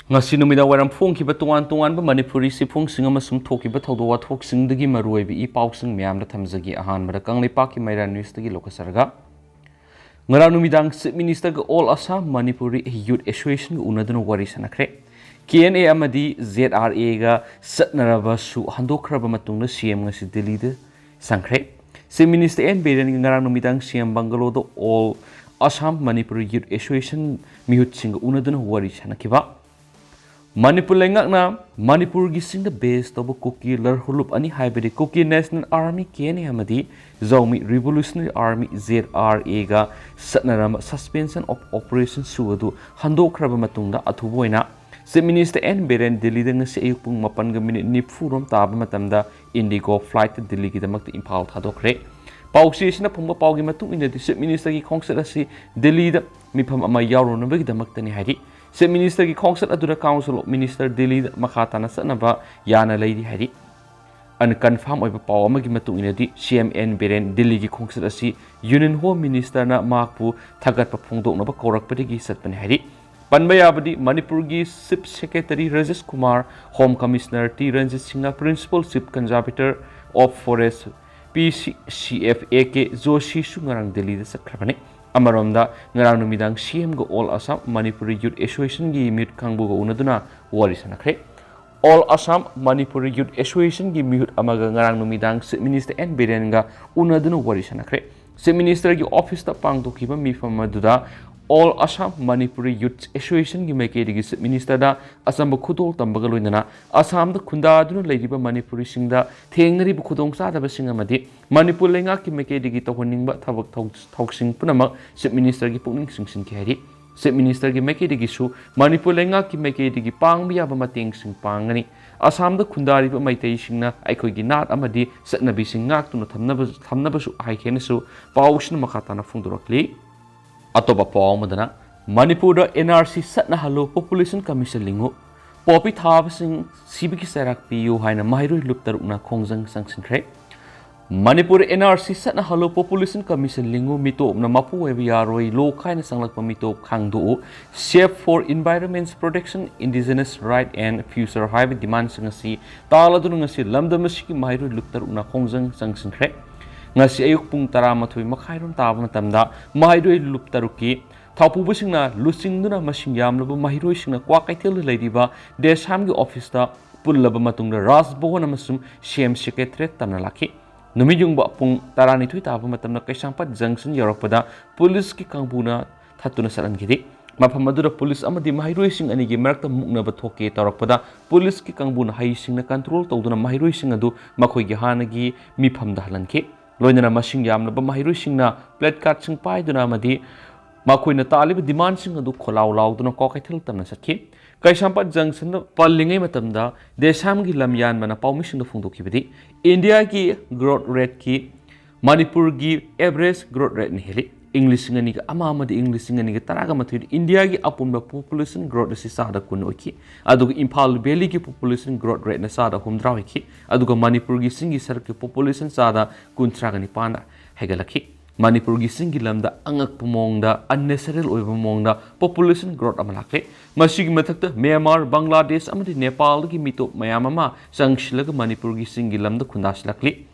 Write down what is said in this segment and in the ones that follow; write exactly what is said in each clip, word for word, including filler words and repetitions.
ꯉꯁꯤ ꯅꯨꯃꯤꯗꯥꯡ ꯋꯥꯏꯔꯝ ꯐꯣꯡꯈꯤꯕ ꯇꯣꯉꯥꯟ ꯇꯣꯉꯥꯟꯕ ꯃꯅꯤꯄꯨꯔꯤ ꯆꯦꯐꯣꯡꯁꯤꯡ ꯑꯃꯁꯨꯡ ꯊꯣꯛꯈꯤꯕ ꯊꯧꯗꯣꯛ ꯋꯥꯊꯣꯛꯁꯤꯡꯗꯒꯤ ꯃꯔꯨꯑꯣꯏꯕ ꯏ ꯄꯥꯎꯁꯤꯡ ꯃꯌꯥꯝꯗ ꯊꯝꯖꯒꯦ꯫ ꯑꯍꯥꯟꯕꯗ ꯀꯪꯂꯩꯄꯥꯛꯀꯤ ꯃꯩꯔꯥ ꯅ꯭ꯌꯨꯁꯇꯒꯤ ꯂꯧꯈꯠꯆꯔꯒ, ꯉꯔꯥꯡ ꯅꯨꯃꯤꯗꯥꯡ ꯆꯤꯐ ꯃꯤꯅꯤꯁꯇꯔꯒ ꯑꯣꯜ ꯑꯁꯥꯝ ꯃꯅꯤꯄꯨꯔꯤ ꯌꯨꯠ ꯑꯦꯁꯣꯁꯤꯌꯦꯁꯟꯒ ꯎꯅꯗꯨꯅ ꯋꯥꯔꯤ ꯁꯥꯟꯅꯈ꯭ꯔꯦ꯫ ꯀꯦ ꯑꯦꯟ ꯑꯦ ꯑꯃꯗꯤ ꯖꯦꯠ ꯑꯥꯔ ꯑꯦꯒ ꯆꯠꯅꯔꯕꯁꯨ ꯍꯟꯗꯣꯛꯈ꯭ꯔꯕ ꯃꯇꯨꯡꯗ ꯁꯤ ꯑꯦꯝ ꯉꯁꯤ ꯗꯤꯜꯂꯤꯗ ꯆꯪꯈ꯭ꯔꯦ꯫ ꯆꯤꯐ ꯃꯤꯅꯤꯁꯇꯔ ꯑꯦꯟ ꯕꯤꯔꯦꯟꯒ ꯉꯔꯥꯡ ꯅꯨꯃꯤꯗꯥꯡ ꯁꯤ ꯑꯦꯝ ꯕꯪꯒꯂꯣꯗ ꯑꯣꯜ ꯑꯁꯥꯝ ꯃꯅꯤꯄꯨꯔꯤ ꯌꯨꯠ ꯑꯦꯁꯣꯁꯤꯌꯦꯁꯟ ꯃꯤꯍꯨꯠꯁꯤꯡꯒ ꯎꯅꯗꯨꯅ ꯋꯥꯔꯤ ꯁꯥꯟꯅꯈꯤꯕ꯫ ꯃꯅꯤꯄꯨꯔ ꯂꯩꯉꯥꯛꯅ ꯃꯅꯤꯄꯨꯔꯒꯤ ꯆꯤꯡꯗ ꯕꯦꯁ ꯇꯧꯕ ꯀꯨꯀꯤ ꯂꯔꯍꯨꯂꯨꯞ ꯑꯅꯤ, ꯍꯥꯏꯕꯗꯤ Kuki national army, K N A, ꯑꯃꯗꯤ Zomi revolutionary army, Z R ꯑꯦꯒ ꯆꯠꯅꯔꯝꯕ ꯁꯁꯄꯦꯟꯁꯟ ꯑꯣꯐ ꯑꯣꯄꯔꯦꯁꯟꯁꯨ ꯑꯗꯨ ꯍꯟꯗꯣꯛꯈ꯭ꯔꯕ ꯃꯇꯨꯡꯗ, ꯑꯊꯨꯕ ꯑꯣꯏꯅ ꯆꯤꯐ ꯃꯤꯅꯤꯁꯇꯔ ꯑꯦꯟ ꯕꯤꯔꯦꯟ ꯗꯤꯜꯂꯤꯗ ꯉꯁꯤ ꯑꯌꯨꯛ ꯄꯨꯡ ꯃꯥꯄꯟꯒ ꯃꯤꯅꯤꯠ ꯅꯤꯐꯨ ꯔꯣꯝ ꯇꯥꯕ ꯃꯇꯝꯗ ꯏꯟꯗꯤꯒꯣ ꯐ꯭ꯂꯥꯏꯠꯇ ꯗꯤꯜꯂꯤꯒꯤꯗꯃꯛꯇ ꯏꯝꯐꯥꯜ ꯊꯥꯗꯣꯛꯈ꯭ꯔꯦ꯫ ꯄꯥꯎꯆꯦꯁꯤꯅ ꯐꯣꯡꯕ ꯄꯥꯎꯒꯤ ꯃꯇꯨꯡ ꯏꯟꯅꯗꯤ, ꯆꯤꯐ ꯃꯤꯅꯤꯁꯇꯔꯒꯤ ꯈꯣꯡꯆꯠ ꯑꯁꯤ ꯗꯤꯜꯂꯤꯗ ꯃꯤꯐꯝ ꯑꯃ ꯌꯥꯎꯔꯨꯅꯕꯒꯤꯗꯃꯛꯇꯅꯤ ꯍꯥꯏꯔꯤ꯫ ꯆꯤꯐ ꯃꯤꯅꯤꯁꯇꯔꯒꯤ ꯈꯣꯡꯆꯠ ꯑꯗꯨꯗ ꯀꯥꯎꯟꯁꯤꯜ ꯑꯣꯐ ꯃꯤꯅꯤꯁꯇꯔ ꯗꯤꯜꯂꯤꯗ ꯃꯈꯥ ꯇꯥꯅ ꯆꯠꯅꯕ ꯌꯥꯅ ꯂꯩꯔꯤ ꯍꯥꯏꯔꯤ꯫ ꯑꯟꯀꯟꯐꯥꯔꯝ ꯑꯣꯏꯕ ꯄꯥꯎ ꯑꯃꯒꯤ ꯃꯇꯨꯡ ꯏꯟꯅꯗꯤ, ꯁꯤ ꯑꯦꯝ ꯑꯦꯟ ꯕꯤꯔꯦꯟ ꯗꯤꯜꯂꯤꯒꯤ ꯈꯣꯡꯆꯠ ꯑꯁꯤ ꯌꯨꯅꯤꯌꯟ ꯍꯣꯝ ꯃꯤꯅꯤꯁꯇꯔꯅ ꯃꯍꯥꯛꯄꯨ ꯊꯥꯒꯠꯄ ꯐꯣꯡꯗꯣꯛꯅꯕ ꯀꯧꯔꯛꯄꯗꯒꯤ ꯆꯠꯄꯅꯤ ꯍꯥꯏꯔꯤ꯫ ꯄꯟꯕ ꯌꯥꯕꯗꯤ, ꯃꯅꯤꯄꯨꯔꯒꯤ chief secretary Rajesh Kumar, home commissioner T Ranjit Singh, principal chief conservator of forests, P C F A K ꯖꯣꯁꯤꯁꯨ ꯉꯔꯥꯡ ꯗꯤꯜꯂꯤꯗ ꯆꯠꯈ꯭ꯔꯕꯅꯤ꯫ ꯑꯃꯔꯣꯝꯗ, ꯉꯔꯥꯡ ꯅꯨꯃꯤꯗꯥꯡ ꯁꯤ ꯑꯦꯝꯒ ꯑꯣꯜ ꯑꯁꯥꯝ ꯃꯅꯤꯄꯨꯔꯤ ꯌꯨꯠ ꯑꯦꯁꯣꯁꯤꯌꯦꯁꯟꯒꯤ ꯃꯤꯍꯨꯠ ꯀꯥꯡꯕꯨꯒ ꯎꯅꯗꯨꯅ ꯋꯥꯔꯤ ꯁꯥꯟꯅꯈ꯭ꯔꯦ꯫ ꯑꯣꯜ ꯑꯁꯥꯝ ꯃꯅꯤꯄꯨꯔꯤ ꯌꯨꯠ ꯑꯦꯁꯣꯁꯤꯌꯦꯁꯟꯒꯤ ꯃꯤꯍꯨꯠ ꯑꯃꯒ ꯉꯔꯥꯡ ꯅꯨꯃꯤꯗꯥꯡ ꯆꯤꯐ ꯃꯤꯅꯤꯁꯇꯔ ꯑꯦꯟ ꯕꯤꯔꯦꯟꯒ ꯎꯅꯗꯨꯅ ꯋꯥꯔꯤ ꯁꯥꯟꯅꯈ꯭ꯔꯦ꯫ ꯆꯤꯐ ꯃꯤꯅꯤꯁꯇꯔꯒꯤ ꯑꯣꯐꯤꯁꯇ ꯄꯥꯡꯊꯣꯛꯈꯤꯕ ꯃꯤꯐꯝ ꯑꯗꯨꯗ ꯑꯣꯜ ꯑꯁꯥꯝ ꯃꯅꯤꯄꯨꯔꯤ ꯌꯨꯠ ꯑꯦꯁꯣꯁꯤꯌꯦꯁꯟꯒꯤ ꯃꯥꯏꯀꯩꯗꯒꯤ ꯆꯤꯐ ꯃꯤꯅꯤꯁꯇꯔꯗ ꯑꯆꯝꯕ ꯈꯨꯗꯣꯜ ꯇꯝꯕꯒ ꯂꯣꯏꯅꯅ ꯑꯁꯥꯝꯗ ꯈꯨꯟꯗꯥꯗꯨꯅ ꯂꯩꯔꯤꯕ ꯃꯅꯤꯄꯨꯔꯤꯁꯤꯡꯗ ꯊꯦꯡꯅꯔꯤꯕ ꯈꯨꯗꯣꯡꯆꯥꯗꯕꯁꯤꯡ ꯑꯃꯗꯤ ꯃꯅꯤꯄꯨꯔ ꯂꯩꯉꯥꯛꯀꯤ ꯃꯥꯏꯀꯩꯗꯒꯤ ꯇꯧꯍꯟꯅꯤꯡꯕ ꯊꯕꯛ ꯊꯧ-, ꯊꯧꯁꯤꯡ ꯄꯨꯝꯅꯃꯛ ꯆꯤꯐ ꯃꯤꯅꯤꯁꯇꯔꯒꯤ ꯄꯨꯛꯅꯤꯡ ꯆꯤꯡꯁꯤꯟꯈꯤ ꯍꯥꯏꯔꯤ꯫ ꯆꯤꯐ ꯃꯤꯅꯤꯁꯇꯔꯒꯤ ꯃꯥꯏꯀꯩꯗꯒꯤꯁꯨ ꯃꯅꯤꯄꯨꯔ ꯂꯩꯉꯥꯛꯀꯤ ꯃꯥꯏꯀꯩꯗꯒꯤ ꯄꯥꯡꯕ ꯌꯥꯕ ꯃꯇꯦꯡꯁꯤꯡ ꯄꯥꯡꯒꯅꯤ꯫ ꯑꯁꯥꯝꯗ ꯈꯨꯟꯗꯥꯔꯤꯕ ꯃꯩꯇꯩꯁꯤꯡꯅ ꯑꯩꯈꯣꯏꯒꯤ ꯅꯥꯠ ꯑꯃꯗꯤ ꯆꯠꯅꯕꯤꯁꯤꯡ ꯉꯥꯛꯇꯨꯅ ꯊꯝꯅꯕ-, ꯊꯝꯅꯕꯁꯨ ꯍꯥꯏꯈꯤ ꯍꯥꯏꯅꯁꯨ ꯄꯥꯎꯁꯤꯅ ꯃꯈꯥ ꯇꯥꯅ ꯐꯣꯡꯗꯣꯔꯛꯂꯤ꯫ ꯑꯇꯣꯞꯄ ꯄꯥꯎ ꯑꯃꯗꯅ, ꯃꯅꯤꯄꯨꯔꯗ ꯑꯦꯟ ꯑꯥꯔ ꯁꯤ ꯆꯠꯅꯍꯜꯂꯨ, ꯄꯣꯄꯨꯂꯦꯁꯟ ꯀꯃꯤꯁꯟ ꯂꯤꯡꯉꯨ, ꯄꯣꯄꯤ ꯊꯥꯕꯁꯤꯡ ꯁꯤꯕꯒꯤ ꯆꯩꯔꯥꯛ ꯄꯤꯌꯨ ꯍꯥꯏꯅ ꯃꯍꯩꯔꯣꯏ ꯂꯨꯞ ꯇꯔꯨꯛꯅ ꯈꯣꯡꯖꯪ ꯆꯪꯁꯤꯟꯈ꯭ꯔꯦ꯫ Manipur and R C ꯆꯠꯅꯍꯜꯂꯨ, Population Commission ꯂꯤꯡꯉꯨ, ꯃꯤꯇꯣꯞꯅ ꯃꯄꯨ ꯑꯣꯏꯕ ꯌꯥꯔꯣꯏ, ꯂꯣ ꯈꯥꯏꯅ ꯆꯪꯂꯛꯄ ꯃꯤꯇꯣꯞ ꯈꯥꯡꯗꯣꯛꯎ, Save for Environment's Protection, Indigenous Right and Future ꯍꯥꯏꯕ ꯗꯤꯃꯥꯟꯁꯤꯡ ꯑꯁꯤ ꯇꯥꯂꯗꯨꯅ ꯉꯁꯤ ꯂꯝꯗꯝ ꯑꯁꯤꯒꯤ ꯃꯍꯩꯔꯣꯏ ꯂꯨꯞ ꯇꯔꯨꯛꯅ ꯈꯣꯡꯖꯪ ꯆꯪꯁꯤꯟꯈ꯭ꯔꯦ꯫ ꯉꯁꯤ ꯑꯌꯨꯛ ꯄꯨꯡ ꯇꯔꯥꯃꯥꯊꯣꯏ ꯃꯈꯥꯏꯔꯣꯝ ꯇꯥꯕ ꯃꯇꯝꯗ ꯃꯍꯩꯔꯣꯏ ꯂꯨꯞ ꯇꯔꯨꯛꯀꯤ ꯊꯧꯄꯨꯕꯁꯤꯡꯅ ꯂꯨꯆꯤꯡꯗꯨꯅ ꯃꯁꯤꯡ ꯌꯥꯝꯂꯕ ꯃꯍꯩꯔꯣꯏꯁꯤꯡꯅ ꯀ꯭ꯋꯥꯀꯩꯊꯦꯜꯗ ꯂꯩꯔꯤꯕ ꯗꯦꯁꯥꯝꯒꯤ ꯑꯣꯐꯤꯁꯇ ꯄꯨꯜꯂꯕ ꯃꯇꯨꯡꯗ ꯔꯥꯖ ꯚꯋꯟ ꯑꯃꯁꯨꯡ ꯁꯤ ꯑꯦꯝ ꯁꯦꯀ꯭ꯔꯦꯇꯔꯤꯌꯦꯠ ꯇꯝꯅ ꯂꯥꯛꯈꯤ꯫ ꯅꯨꯃꯤꯠ ꯌꯨꯡꯕ ꯄꯨꯡ ꯇꯔꯥꯅꯤꯊꯣꯏ ꯇꯥꯕ ꯃꯇꯝꯗ ꯀꯩꯁꯥꯝꯄꯥꯠ ꯖꯪꯁꯟ ꯌꯧꯔꯛꯄꯗ ꯄꯨꯂꯤꯁꯀꯤ ꯀꯥꯡꯕꯨꯅ ꯊꯠꯇꯨꯅ ꯆꯠꯍꯟꯈꯤꯗꯦ꯫ ꯃꯐꯝ ꯑꯗꯨꯗ ꯄꯨꯂꯤꯁ ꯑꯃꯗꯤ ꯃꯍꯩꯔꯣꯏꯁꯤꯡ ꯑꯅꯤꯒꯤ ꯃꯔꯛꯇ ꯃꯨꯛꯅꯕ ꯊꯣꯛꯀꯦ ꯇꯧꯔꯛꯄꯗ ꯄꯨꯂꯤꯁꯀꯤ ꯀꯥꯡꯕꯨꯅ ꯍꯩꯁꯤꯡꯅ ꯀꯟꯇ꯭ꯔꯣꯜ ꯇꯧꯗꯨꯅ ꯃꯍꯩꯔꯣꯏꯁꯤꯡ ꯑꯗꯨ ꯃꯈꯣꯏꯒꯤ ꯍꯥꯟꯅꯒꯤ ꯃꯤꯐꯝꯗ ꯍꯜꯍꯟꯈꯤ꯫ ꯂꯣꯏꯅꯅ ꯃꯁꯤꯡ ꯌꯥꯝꯂꯕ ꯃꯍꯩꯔꯣꯏꯁꯤꯡꯅ ꯄ꯭ꯂꯦꯠ ꯀꯥꯔꯗꯁꯤꯡ ꯄꯥꯏꯗꯨꯅ ꯑꯃꯗꯤ ꯃꯈꯣꯏꯅ ꯇꯥꯜꯂꯤꯕ ꯗꯤꯃꯥꯟꯁꯤꯡ ꯑꯗꯨ ꯈꯣꯜꯂꯥꯎ ꯂꯥꯎꯗꯨꯅ ꯀ꯭ꯋꯥꯀꯩꯊꯦꯜ ꯇꯝꯅ ꯆꯠꯈꯤ꯫ ꯀꯩꯁꯥꯝꯄꯥꯠ ꯖꯪꯁꯟꯗ ꯄꯜꯂꯤꯉꯩ ꯃꯇꯝꯗ ꯗꯦꯁꯥꯝꯒꯤ ꯂꯝꯌꯥꯟꯕꯅ ꯄꯥꯎꯃꯤꯁꯤꯡꯗ ꯐꯣꯡꯗꯣꯛꯈꯤꯕꯗꯤ, ꯏꯟꯗꯤꯌꯥꯒꯤ ꯒ꯭ꯔꯣꯠ ꯔꯦꯠꯀꯤ ꯃꯅꯤꯄꯨꯔꯒꯤ ꯑꯦꯚꯔꯦꯖ ꯒ꯭ꯔꯣꯠ ꯔꯦꯠꯅ ꯍꯦꯜꯂꯤ꯫ ꯏꯪ ꯂꯤꯁꯤꯡ ꯑꯅꯤꯒ ꯑꯃ ꯑꯃꯗꯤ ꯏꯪ ꯂꯤꯁꯤꯡ ꯑꯅꯤꯒ ꯇꯔꯥꯒ ꯃꯥꯊꯣꯏꯗ ꯏꯟꯗꯤꯌꯥꯒꯤ ꯑꯄꯨꯟꯕ ꯄꯣꯄꯨꯂꯦꯁꯟ ꯒ꯭ꯔꯣꯠ ꯑꯁꯤ ꯆꯥꯗ ꯀꯨꯟ ꯑꯣꯏꯈꯤ꯫ ꯑꯗꯨꯒ ꯏꯝꯐꯥꯜ ꯚꯦꯂꯤꯒꯤ ꯄꯣꯄꯨꯂꯦꯁꯟ ꯒ꯭ꯔꯣꯠ ꯔꯦꯠꯅ ꯆꯥꯗ ꯍꯨꯝꯗ꯭ꯔꯥ ꯑꯣꯏꯈꯤ꯫ ꯑꯗꯨꯒ ꯃꯅꯤꯄꯨꯔꯒꯤ ꯆꯤꯡꯒꯤ ꯁꯔꯨꯛꯀꯤ ꯄꯣꯄꯨꯂꯦꯁꯟ ꯆꯥꯗ ꯀꯨꯟꯊ꯭ꯔꯥꯒ ꯅꯤꯄꯥꯟꯗ ꯍꯦꯟꯒꯠꯂꯛꯈꯤ꯫ ꯃꯅꯤꯄꯨꯔꯒꯤ ꯆꯤꯡꯒꯤ ꯂꯝꯗ ꯑꯉꯛꯄ ꯃꯑꯣꯡꯗ ꯑꯟꯅꯦꯆꯔꯦꯜ ꯑꯣꯏꯕ ꯃꯑꯣꯡꯗ ꯄꯣꯄꯨꯂꯦꯁꯟ ꯒ꯭ꯔꯣꯠ ꯑꯃ ꯂꯥꯛꯂꯦ꯫ ꯃꯁꯤꯒꯤ ꯃꯊꯛꯇ ꯃ꯭ꯌꯥꯟꯃꯥꯔ, ꯕꯪꯒ꯭ꯂꯥꯗꯦꯁ ꯑꯃꯗꯤ ꯅꯦꯄꯥꯜꯗꯒꯤ ꯃꯤꯇꯣꯞ ꯃꯌꯥꯝ ꯑꯃ ꯆꯪꯁꯤꯜꯂꯒ ꯃꯅꯤꯄꯨꯔꯒꯤ ꯆꯤꯡꯒꯤ ꯂꯝꯗ ꯈꯨꯟꯗꯥꯁꯤꯜꯂꯛꯂꯤ꯫